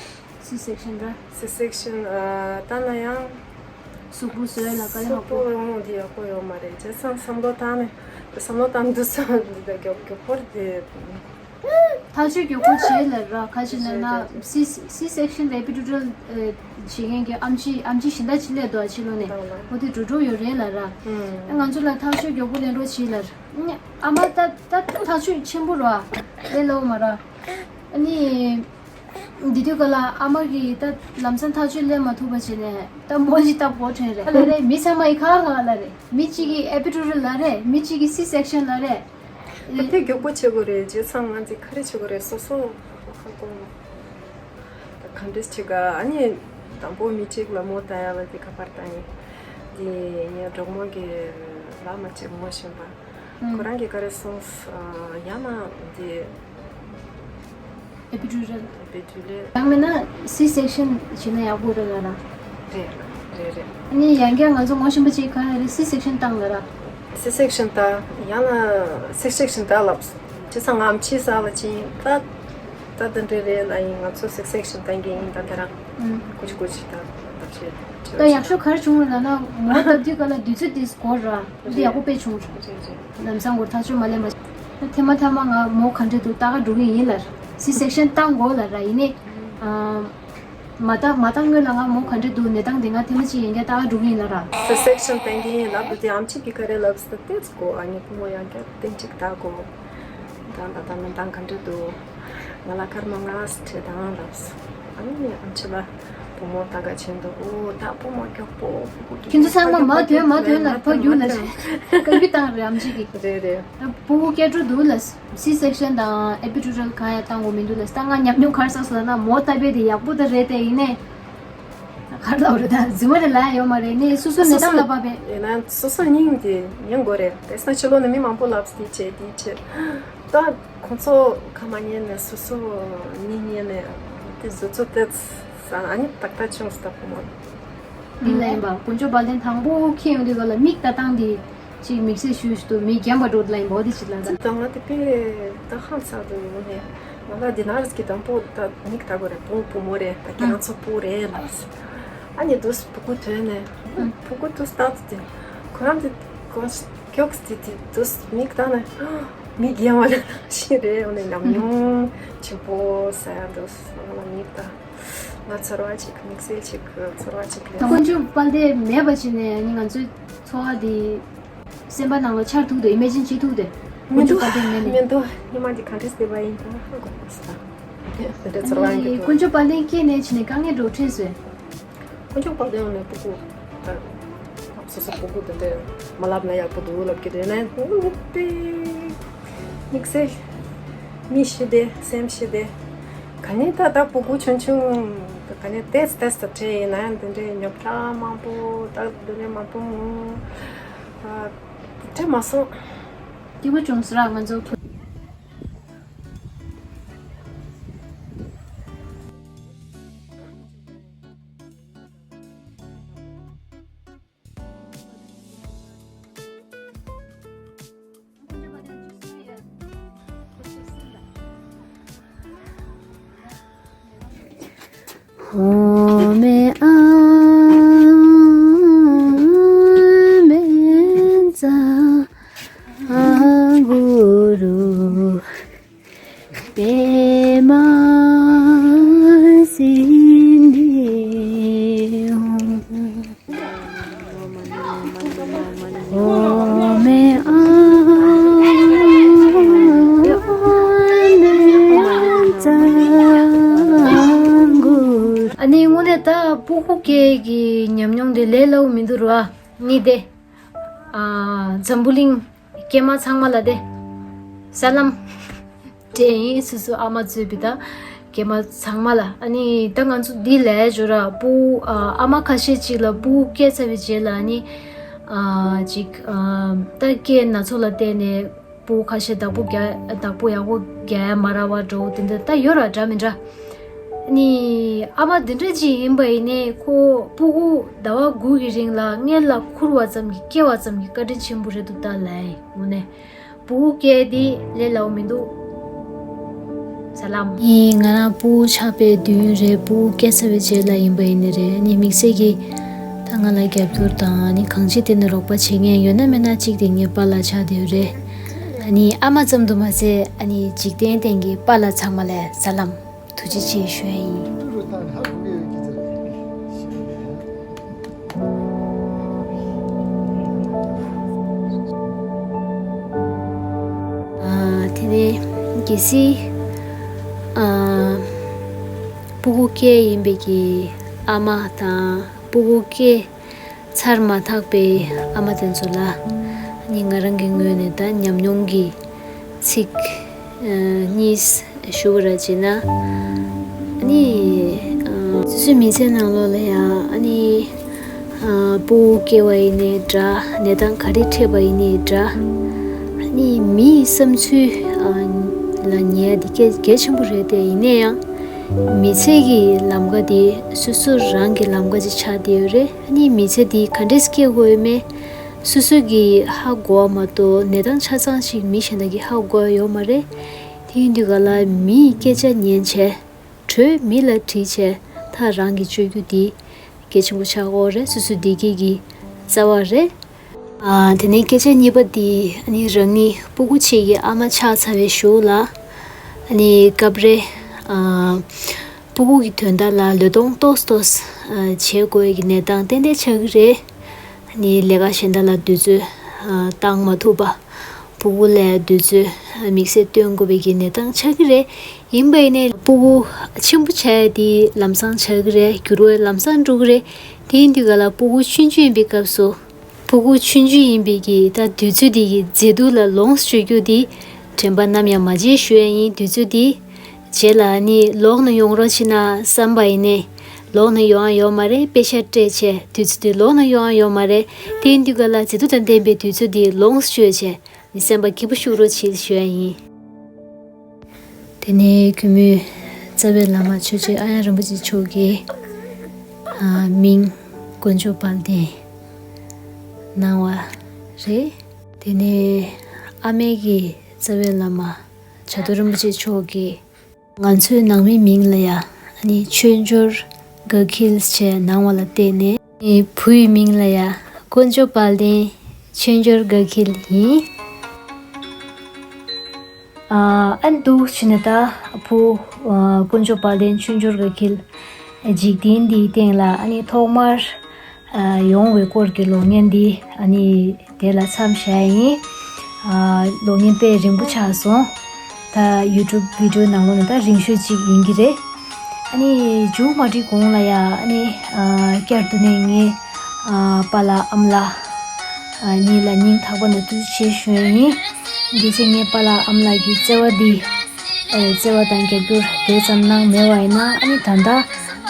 སི་སེག་ཤན་ར། སི་སེག་ཤན་ཨ་ད་ན་ཡང་། གཟུགས་པོ་བཟོས་ལ་དཀའ་ལས་ཁག་པོ། གཟུགས་པོ་འོང་དེ་ཡག་པོ་ཡོད་མ་རེད། བྱས་ཙང་བསམ་བློ་བཏང་ནས་བསམ་བློ་བཏང་དུས་ཙང་འདི་ད་མགྱོགས་མགྱོགས་པོར་དེ། ཐག་གཅོད་མགྱོགས་པོ་བྱས་ལ་ར། ཁ་ཅིག་ན་ན་སི་སི་སེག་ཤན་ཨེ་པི་ཌུ་རལ་བྱེད་མཁན་གྱི་ཨམ་ཆི་ཨམ་ཆི་གཞན་དག་ཅིག་སླེབས་འདུག་ཕྱི་ལོགས་ནས། འོ་དེ་འགྲོ་འགྲོ་ཡོད་རེད་ལ་ར། ང་ཚོ་ལ་ཐག་གཅོད་མགྱོགས་པོ་ལེན་རོགས་བྱེད་ལ་ར། ཨ་མ་ད་ད་ཐག་གཅོད་ཆེན་པོ་ར་ལེན་ལོ་མ་ར། ཨ་ནི། འདི་དུས་ག་ལ་ཨ་མ་གིས་ད་ལམ་སང་ཐག་གཅོད་ལེན་མ་ཐུབ་པ་བྱས་ནས་ད་མོ་ཞིག་བཏབ་དགོས་དྲན་རེད། ལ་རེད། མི་ཚང་མ་ཡི་ཁ་ཁ་ལ་རེད། མི་གཅིག་གིས་ཨེ་པི་ཌུ་རལ་ལ་རེད། མི་གཅིག་གིས་སི་སེག་ཤན་ལ་རེད། ད་དེ་མགྱོགས་པོ་བྱེད་དགོས་རེད། བྱས་ཙང་ང་ཚོས་ག་རེ་བྱེད་དགོས་རེད། སོ་སོ་ཧ་གོ་མ། ད་ག་འདྲས་བྱེད་ག་ཨ་ནི་དང་པོ་མི་གཅིག་ལ་མོ་ལྟ་ཡ་ལ་དེ་ག་པར་བཏང་ཡིན། དེ་ངའི་གྲོགས་མོ་གི་ལག་མ་གཅིག་མོ་བཞིན་པ། ཁོ་རང་གིས་ག་རེ་གསུངས། ཡང་ན་དེ་ཨེ་པི་ཌུ་རལ། ཨེ་པི་ཌུ་རལ། ཡང་མིན་ན་སི་སེག་ཤན་བྱས་ན་ཡག་པོ་རེད་ལ་ར། རེད་རེད་རེད། ཨ་ནི་ཡང་བསྐྱར་ང་ཚོ་ངོ་ཤེས་པ་གཅིག་ག་རེ་སི་སེག་ཤན་བཏང་ལ་ར། སི་སེག་ཤན་བཏང་། ཡང་ན་སི་སེག་ཤན་བཏང་ལབ། བྱས་ཙང་ངའམ་ཆི་ས་ལ་ཅི་ད་ད་དེ་འདྲས་རེད་ལ་ཡིན། ང་ཚོ་སི་སེག་ཤན་བཏང་གི་ཡིན། ད་དེ་རང་ཀུ་ཅི་ཀུ་ཅི་ད་ད་བྱས་ད་ཡག་ཤོས་ག་རེ་བྱུང་རེད་ལབ་ན་མོ་ལྟ་དུས་ག་ལ་དུས་ཚོད་དེ་འགོར་ར། འདི་ཡག་པོ་དཔེ་བྱུང་ར། རེད་རེད། ལམ་སང་འགོར་ཐག་ཆོད་མ་ལེན་པ། ཐེངས་མ་ཐེངས་མ་ང་མོ་ག་འདྲས་འདུག་ལྟ་ག་འགྲོ་གི་ཡིན་ལ། སི་སེག་ཤན་བཏང་དགོས་ལ་ར། ཡིན་ནའི་མ་བཏང་མ་བཏང་སྔོན་ལ་ང་མོ་ག་འདྲས་འདུག་གནས་སྟངས་དེ་ང་ཐེངས་མ་གཅིག་ཡིན་ཀྱང་ལྟ་ག་འགྲོ་གི་ཡིན་ལ་ར། སི་སེག་ཤན་བཏང་གི་ཡིན་ལབ་དུས་དེ་ཨམ་ཆི་གིས་ག་རེ་ལབ་ཟེར་ན་ཏོག་ཙམ་འགོར། ཨ་ནི་བུ་མོ་ཡང་བསྐྱར་ཐེངས་གཅིག་ལྟ་དགོས། ད་ད་ད་གནས་སྟངས་ག་འདྲས་འདུག་ང་ལ་སྐར་མ་ལྔ་ཙམ་བྱས་དང་ལབ་སོང་། ཨ་ནི་ཨམ་ཆི་ལ་བུ་མོ་ལྟ་ག་ཕྱིན་འདུག་ཨོ་ད་བུ་མོ་མགྱོགས་པོ་བུ་གུ་ཁྱེད་ཚོ་ཚང་མ་མ་ཐོན་མ་ཐོན་ལ་ཕ་རྒྱུག་ལ་བཀའ་བཀྱོན་བཏང་རེད་ཨམ་ཆི་གིས། རེད་རེད། བུ་གུ་སྐྱེ་འགྲོ་འདུག་ལ། སི་སེག་ཤན་དང་ཨེ་པི་ཌུ་རལ་གང་ཡང་བཏང་དགོས་མི་འདུག་ལ། ད་ང་ཉམས་མྱོང་ག་རེ་བསགས་སོང་ལབ་ན་མོ་ལྟ་བུ་དེ་ཡག་པོ་ད་རེད་དེ། ཡིན་ནའི་ག་རེ་ལབ་རེད། ད་རྫུན་མ་རེད་ལབ་ཡ་ཡོད་མ་རེད། ནས་སོ་སོ་གནས་སྟངས་ལ་བབས་པས། ཡིན་ན་སོ་སོ་སྙིང་དེ་ཉན་དགོས་རེད། དེང་སང་ཕྱི་ལོགས་ནས་མི་མང་པོ་ལབ་དེ་བྱས་དེ་བྱས། ད་ཁོང་ཚོ་ཁ་མ་ཉན་ནས་སོ་སོ་སྙིང་ཉན་ནས་དེ་བཟོ་ཚོ་དེ་ས་ཨ་ནི་ཏག་ཏག་བྱུང་སོང་། ད་བུ་མོ་འདི་ལ་ཡིན་པ་དཀོན་མཆོག་དཔལ་ལྡན་དང་པོ་ཁྱེད་ཡོང་དུས་ག་ལ་མིག་ལྟ་སྟངས་དེ་ཅིག་དམིགས་བསལ་ཞུ་ཞུ་དུ་མི་རྒན་པ་འགྲོ་ལ་ཡིན་པ་འོ་དེ་ཅིག་ལ་འདྲ། དང་ང་དེ་དཔེ་ད་ཧང་སང་དུ་ཡོང་ནས་ང་ལ་འདི་ནར་སི་གི་དང་པོ་ད་མིག་ལྟ་དགོས་རེད། བུ་བུ་མོ་རེད། ད་ཁྱེད་རང་ཚོ་བུ་རེད་ལབ་སོང་། ཨ་ནི་དུས་བུ་གུ་ཐོན་ནས་བུ་གུ་དུས་ལྟ་དུས་དེ་ཁོ་རང་དེ་གོ་མགྱོགས་དེ་དེ་དུས་མིག་ལྟ་ནས་མི་རྒན་པ་ལ་ནང་བཞིན་རེད། འོ་ནས་ཉམས་མྱོང་ཆེན་པོ་ཟ་ཡ་འདུག་ང་ལ་མིག་ལྟ། ང་ཚོར་བ་ཅིག་དམིགས་བསལ་ཅིག་ཚོར་བ་ཅིག་ལས། དཀོན་མཆོག་དཔལ་ལྡན་མེད་པ་བྱས་ནས་ནི་ང་ཚོའི་འཚོ་བ་འདི་སེམས་པ་ནང་ལ་འཆར་ཐུབ་འདུག་ཨི་མེ་ཇིན་བྱེད་ཐུབ་འདུག་དཀོན་མཆོག་དཔལ་ལྡན་མེད་ནས། མི་འདུག་ཉི་མ་འདི་ག་འདྲས་བསྡད་པ་ཡིན་ད་ཧ་གོ་མ་སོང་། དེ་འདྲ་ཚོར་བ་ཡིན་གི་འདུག་དཀོན་མཆོག་དཔལ་ལྡན་སྐྱེས་ནས་བྱས་ནས་དཀའ་ངལ་འགྲོ་འཕྲད་སོང་། དཀོན་མཆོག་དཔལ་ལྡན་ནས་སྤུ་གུ་ད་སོ་སོ་སྤུ་གུ་དེ་འདྲས་མ་ལབ་ན་ཡག་པོ་འདུག་ལབ་ཀྱི་རེད་ནས་ཧུ་ནི་པི། དམིགས་བསལ་མི་ཤི་བདེ་སེམས་ཤི་བདེ། ག་ནས་ད་ད་སྤུ་གུ་ཆུང་ཆུང་ག་ནས་ཏེས་ཏེས་ད་ཁྲེ་ཡིན་ན་ཡང་དེ་འདྲའི་ཉོབ་ཕྲ་མང་པོ་ད་དེ་འདྲའི་མང་པོ་ཨ་དེ་འདྲ་མ་སོང་། སྐྱིད་པོ་བྱུང་སོང་ར་ང་ཚོ། ཨོ་མེ་ཨ་མེ་ཛ་གུ་རུ། པདྨ་སིདྡྷི་ཧཱུྃ། ཨོ་མེ་ཨ་མེ་ཛ་གུ། ཨ་ནི་དངོས་གནས་ད་སྤུ་གུ་སྐྱེ་གི་ཉམས་མྱོང་དེ་ལས་སླ་པོ་མི་འདུག་ར། ནི་དེ། ཨ། འཛམ་བུ་གླིང་སྐྱེས་མ་ཚང་མ་ལ་དེ། ས་ལམ། དྲན་ཡིན་སོ་སོ་ཨ་མ་གཙོས་པའི་ད་སྐྱེས་མ་ཚང་མ་ལ་ཨ་ནི་ད་ང་ཚོ་འདི་ལས་འཇོ་ར་སྤུ་ཨ་ཨ་མ་ཁ་ཤས་ཅིག་ལ་སྤུ་སྐྱེས་ཚར་བའི་རྗེས་ལ་ཨ་ནི་ཨ་ཅིག་ཨ་ད་སྐྱེས་ན་ཚོད་ལ་བརྟེན་ནས་སྤུ་ཁ་ཤས་བདག་པོ་རྒྱག་བདག་པོ་ཡག་པོ་རྒྱག་ཡ་མ་རག་པ་འགྲོ་དེ་འདྲ་ད་ཡོད་ར་འདྲ་མི་འདྲ། ནི་ཨ་མ་འདི་འདྲ་ཅིག་ཡིན་པ་ཡིན་ནའི་ཁོ་སྤུ་གུ་ཟླ་བ་དགུ་གི་རིང་ལ་མངལ་ལ་ཁུར་བ་ཙམ་གྱིས་སྐྱེ་བ་ཙམ་གྱིས་བཀའ་དྲིན་ཆེན་པོ་རེད་འདུག་ད་ལའི་ངོ་ནས། སྤུ་གུ་སྐྱེ་དེ་ལས་སླ་པོ་མི་འདུག་ས་ལམ། ཨེ་ང་རང་སྤུ་གུ་ཆགས་པའི་དུས་ཡུན་རེད། སྤུ་གུ་སྐྱེས་ཚར་བའི་རྗེས་ལ་ཡིན་པ་ཡིན་ནི་རེད། ནི་དམིགས་བསལ་གྱིས་ད་ང་ལ་རྒྱབ་སྐྱོར་དང་ནི་གང་ཅི་དེ་ནི་རོགས་པ་བྱེད་མཁན་ཡོད་ན་མེད་ན་གཅིག་དེ་ངའི་པཱ་ལགས་ཆགས་བསྡད་ཡོད་རེད། ཨ་ནི་ཨ་མ་ཙམ་དུ་མ་ཟད་ཨ་ནི་འཇིག་རྟེན་སྟེང་གི་པཱ་ལགས་ཚང་མ་ལ་ས་ལམ་ཐུགས་རྗེ་ཆེ་ཞུ་ཡ་ཡིན། ཨ་དེ་ནས་གལ་སྲིད་ཨ་ སྤུ་གུ་སྐྱེས་ཡིན་པའི་གི་ཨ་མ་དང་སྤུ་གུ་སྐྱེས་ཚར་མ་ཐག་པའི་ཨ་མ་དེ་ཚོ་ལ་ནི་ང་རང་གི་ངོས་ནས་ད་ཉམས་མྱོང་གི་ཚིག་གཉིས་ཞུ་བ་ར་བྱས་ན། ཨ་ནི་སོ་སོའི་མི་ཚེ་ནང་ལོགས་ལ་ཡང་ཨ་ནི་སྤུ་གུ་སྐྱེ་བ་ཡིན་ནའི་འདྲ། གནས་སྟངས་ག་རེ་འཕྲད་པ་ཡིན་ནའི་འདྲ། ཨ་ནི་མིའི་བསམ་ཚུལ་ལ་ཉན་ཡ་དེ་གལ་གལ་ཆེན་པོ་རེད་དེ། ཡིན་ན་ཡང་མི་ཚེ་གི་ལམ་ཀ་དེ་སོ་སོ་རང་གི་ལམ་ཀ་ཅིག་ཆགས་བསྡད་ཡོད་རེད། ཨ་ནི་མི་ཚེ་འདི་ག་འདྲས་སྐྱེལ་དགོས་ཡོད་མེད་སོ་སོ་གིས་ཧ་གོ་བ་མ་གཏོགས་གནས་སྟངས་ཆ་ཚང་ཞིག་མི་གཞན་དག་གིས་ཧ་གོ་ཡ་ཡོད་མ་རེད། དེ་ཡིན་དུས་ག་ལ་མིའི་སྐད་ཆ་ཉན་བྱས། གྲོས་མི་ལ་དྲིས་བྱས་ད་རང་གིས་སྤྱོད་རྒྱུ་འདི་གལ་ཆེན་པོ་ཆགས་ཀྱི་ཡོད་རེད། སོ་སོའི་བདེ་སྐྱིད་ཀྱི་རྩ་བ་རེད། ཨ། དེ་ནས་སྐད་ཆ་གཉིས་པ་འདི་ཨ་ནི་རང་ཉིད་སྤུ་གུ་གཅིག་གི་ཨ་མ་ཆགས་ཚར་བའི་གཞུག་ལ་ཨ་ནི་སྐབས་རེ་ཨ། སྤུ་གུ་གི་དོན་དག་ལ་ལུས་གཏོང་ཏོག་ཙམ་ཏོག་ཙམ་བྱེད་དགོས་ཀྱི་གནས་སྟངས་ཏན་ཏན་ཆགས་ཀྱི་རེད། ཨ་ནི་ལས་ཀ་གཞན་དག་ལ་དུས་ཚོད་བཏང་མ་ཐུབ་པ། སྤུ་གུ་ལ་དུས་ཚོད་དམིགས་བསལ་སྟོན་དགོས་པའི་གི་གནས་སྟངས་ཆགས་ཀྱི་རེད། ཡིན་པ་ཡིན་ནའི་སྤུ་གུ་ཆེན་པོ་ཆགས་ཡ་དེ་ལམ་སང་ཆགས་ཀྱི་རེད། འགྱུར་བ་ལམ་སང་འགྲོ་གི་རེད། དེ་ཡིན་དུས་ག་ལ་སྤུ་གུ་ཆུང་ཆུང་ཡིན་པའི་སྐབས་སུ། སྤུ་གུ་ཆུང་ཆུང་ཡིན་པའི་གི་ད་དུས་ཚོད་དེ་གི་མཛེས་སྡུག་ལ་ལོངས་སྤྱོད་རྒྱུ་དེ་དྲན་པ་ནམ་ཡང་མ་བརྗེད་ཞུ་ཡ་ཡིན། དུས་ཚོད་དེ་རྗེས་ལ་ནི་ལོག་ནས་ཡོང་རོགས་བྱེད་ན་བསམ་པ་ཡིན་ནའི་ལོག་ནས་ཡོང་ཡ་ཡོད་མ་རེད། པེ་ཤ་སྤྲད་བྱས་དུས་ཚོད་དེ་ལོག་ནས་ཡོང་ཡ་ཡོད་མ་རེད། དེ་ཡིན་དུས་ག་ལ་མཛེས་སྡུག་དང་ལྡན་པའི་དུས་ཚོད་དེ་ལོངས་སྤྱོད་བྱས། ནི་སེམས་པ་སྐྱིད་པོ་ཤུགས་རོགས་བྱེད་ཞུ་ཡ་ཡིན། དེ་ནས་གུས་མོས་རྩ་བའི་བླ་མ་ཆོས་རྗེ་ཨ་ཡང་རིན་པོ་ཆེ་མཆོག་གི་ཨ། མིང་དཀོན་མཆོག་དཔལ་ལྡན་གནང་བ་རེད། དེ་ནས་ཨ་མའི་གི་རྩ་བའི་བླ་མ་བྱ་རྡོར་རིན་པོ་ཆེ་མཆོག་གི་ང་ཚོའི་ནང་མིའི་མིང་ལ་ཡ་ཨ་ནི་ཆོས་འབྱོར་དགའ་འཁྱིལ་ཞེས་གནང་བ་ལ་བརྟེན་ནས་ཨ་ནི་བུའི་མིང་ལ་ཡ་དཀོན་མཆོག་དཔལ་ལྡན་ཆོས་འབྱོར་དགའ་འཁྱིལ་ཡིན། ཨ་ཨ་ནི་འདུག་བྱས་ནས་ད་བུ་ཨ་དཀོན་མཆོག་དཔལ་ལྡན་ཆོས་འབྱོར་དགའ་འཁྱིལ་འཇིག་རྟེན་འདིའི་སྟེང་ལ་ཨ་ནི་ཐོག་མར་ཨ་ཡོང་བའི་སྐོར་གྱི་གློག་བརྙན་འདི་ཨ་ནི་དེ་ལ་མཚམས་བཞག་ཡིན། ཨ་གློག་བརྙན་དཔེ་རིང་པོ་ཆགས་སོང་། ད་ཡུ་ཊུབ་བི་ཌི་ཡོ་ནང་ལོགས་ནས་ད་རིང་ཤོས་ཅིག་ཡིན་གྱི་རེད། ཨ་ནི་མཇུག་མ་སྒྲིལ་གོང་ལ་ཡ་ཨ་ནི་ཨ་བསྐྱར་དུ་ནས་ངས་ཨ་པཱ་ལགས་ཨ་མ་ལགས་ཨ་གཉིས་ལ་སྙིང་ཐག་པ་ནས་ཐུགས་རྗེ་ཆེ་ཞུ་ཡ་ཡིན། གལ་སྲིད་ངས་པཱ་ལགས་ཨ་མ་ལགས་ཀྱི་བརྩེ་བ་འདི་ཨ་བརྩེ་བ་དང་རྒྱབ་སྐྱོར་དེ་ཙམ་གནང་མེད་པ་ཡིན་ན་ཨ་ནི་ད་ལྟ་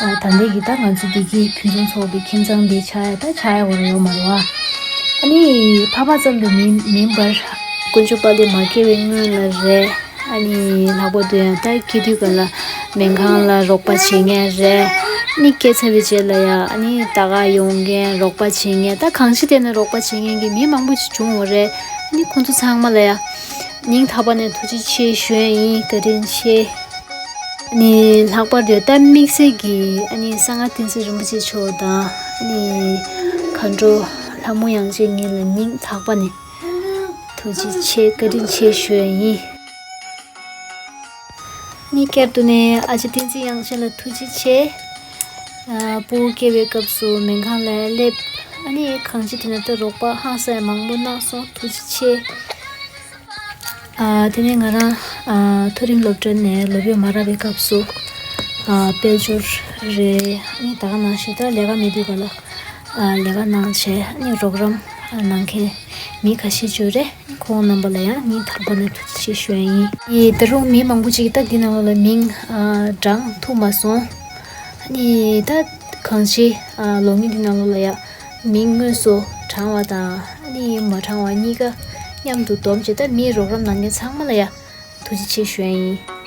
ཨ་ད་ལྟའི་གི་ད་ང་ཚོ་བདེ་སྐྱིད་ཕུན་སུམ་ཚོགས་པའི་ཁྱིམ་ཚང་འདི་ཆགས་ཡ་ད་ཆགས་ཡ་འོ་ར་ཡོད་མ་རེད་བ། ཨ་ནི་ཕ་མ་ཙམ་དུ་མིན་མིན་པར་དཀོན་མཆོག་དཔལ་ལྡན་མ་སྐྱེ་བའི་སྔོན་ལ་རེད། ཨ་ནི་ལྷག་པར་དུ་ཡང་ད་སྐྱེ་དུས་ག་ལ་སྨན་ཁང་ལ་རོགས་པ་བྱེད་མཁན་རེད། ཨ་ནི་སྐྱེས་ཚར་བའི་རྗེས་ལ་ཡང་ཨ་ནི་ད་ག་ཡོང་མཁན་རོགས་པ་བྱེད་མཁན་ད་གང་ཅི་བལྟས་ན་རོགས་པ་བྱེད་མཁན་གྱི་མི་མང་པོ་ཞིག་བྱུང་ཡོད་རེད། ཨ་ནི་ཁོང་ཚོ་ཚང་མ་ལ་ཡང་སྙིང་ཐག་པ་ནས་ཐུགས་རྗེ་ཆེ་ཞུ་ཡ་ཡིན། བཀའ་དྲིན་ཆེ། ཨ་ནི་ལྷག་པར་དུ་ད་དམིགས་བསལ་གྱི་ཨ་ནི་གསང་སྔགས་བསྟན་འཛིན་རིན་པོ་ཆེ་མཆོག་དང་ཨ་ནི་མཁའ་འགྲོ་ལྷ་མོ་དབྱངས་ཅན་གཉིས་ལ་སྙིང་ཐག་པ་ནས་ཐུགས་རྗེ་ཆེ་བཀའ་དྲིན་ཆེ་ཞུ་ཡ་ཡིན། ཨ་ནི་བསྐྱར་དུ་ནས་ཨ་ཅེ་བསྟན་འཛིན་དབྱངས་ཅན་ལ་ཐུགས་རྗེ་ཆེ། ཨ་སྤུ་གུ་སྐྱེ་བའི་སྐབས་སུ་སྨན་ཁང་ལ་སླེབས། ཨ་ནི་གང་ཅི་དེ་ན་ད་རོགས་པ་ཧང་སང་མང་པོ་གནང་སོང་། ཐུགས་རྗེ་ཆེ། ཨ་དེ་ནས་ང་རང་ཨ་མཐོ་རིམ་སློབ་གྲྭ་ནས་སློབ་ཡོན་མ་རག་པའི་སྐབས་སུ་ཨ་དཔལ་འབྱོར་རེད། ཨ་ནི་ད་ག་ནང་བཞིན་ད་ལས་ཀ་མེད་དུས་ག་ལ་ཨ་ལས་ཀ་གནང་བྱས་ཨ་ནི་རོགས་རམ་གནང་མཁན་མི་ཁ་ཤས་ཅིག་ཡོད་རེད། ཁོང་རྣམ་པ་ལ་ཡང་སྙིང་ཐག་པ་ནས་ཐུགས་རྗེ་ཆེ་ཞུ་ཡ་ཡིན། ཨ་ནི་ད་རུང་མི་མང་པོ་ཅིག་གིས་ད་འདི་ནང་ལོགས་ལ་མིང་ཨ་བགྲང་ཐུབ་མ་སོང་། ཨ་ནི་ད་གང་ཅི་ཨ་གློག་བརྙན་འདི་ནང་ལོགས་ལ་ཡང་མིང་དངོས་སུ་བགྲང་བ་དང་ཨ་ནི་མ་བགྲང་བ་གཉིས་ཀ་མཉམ་དུ་བསྡོམས་བྱས་ད་མིའི་རོགས་རམ་གནང་མཁན་ཚང་མ་ལ་ཡང་ཐུགས་རྗེ་ཆེ་ཞུ་ཡ་ཡིན།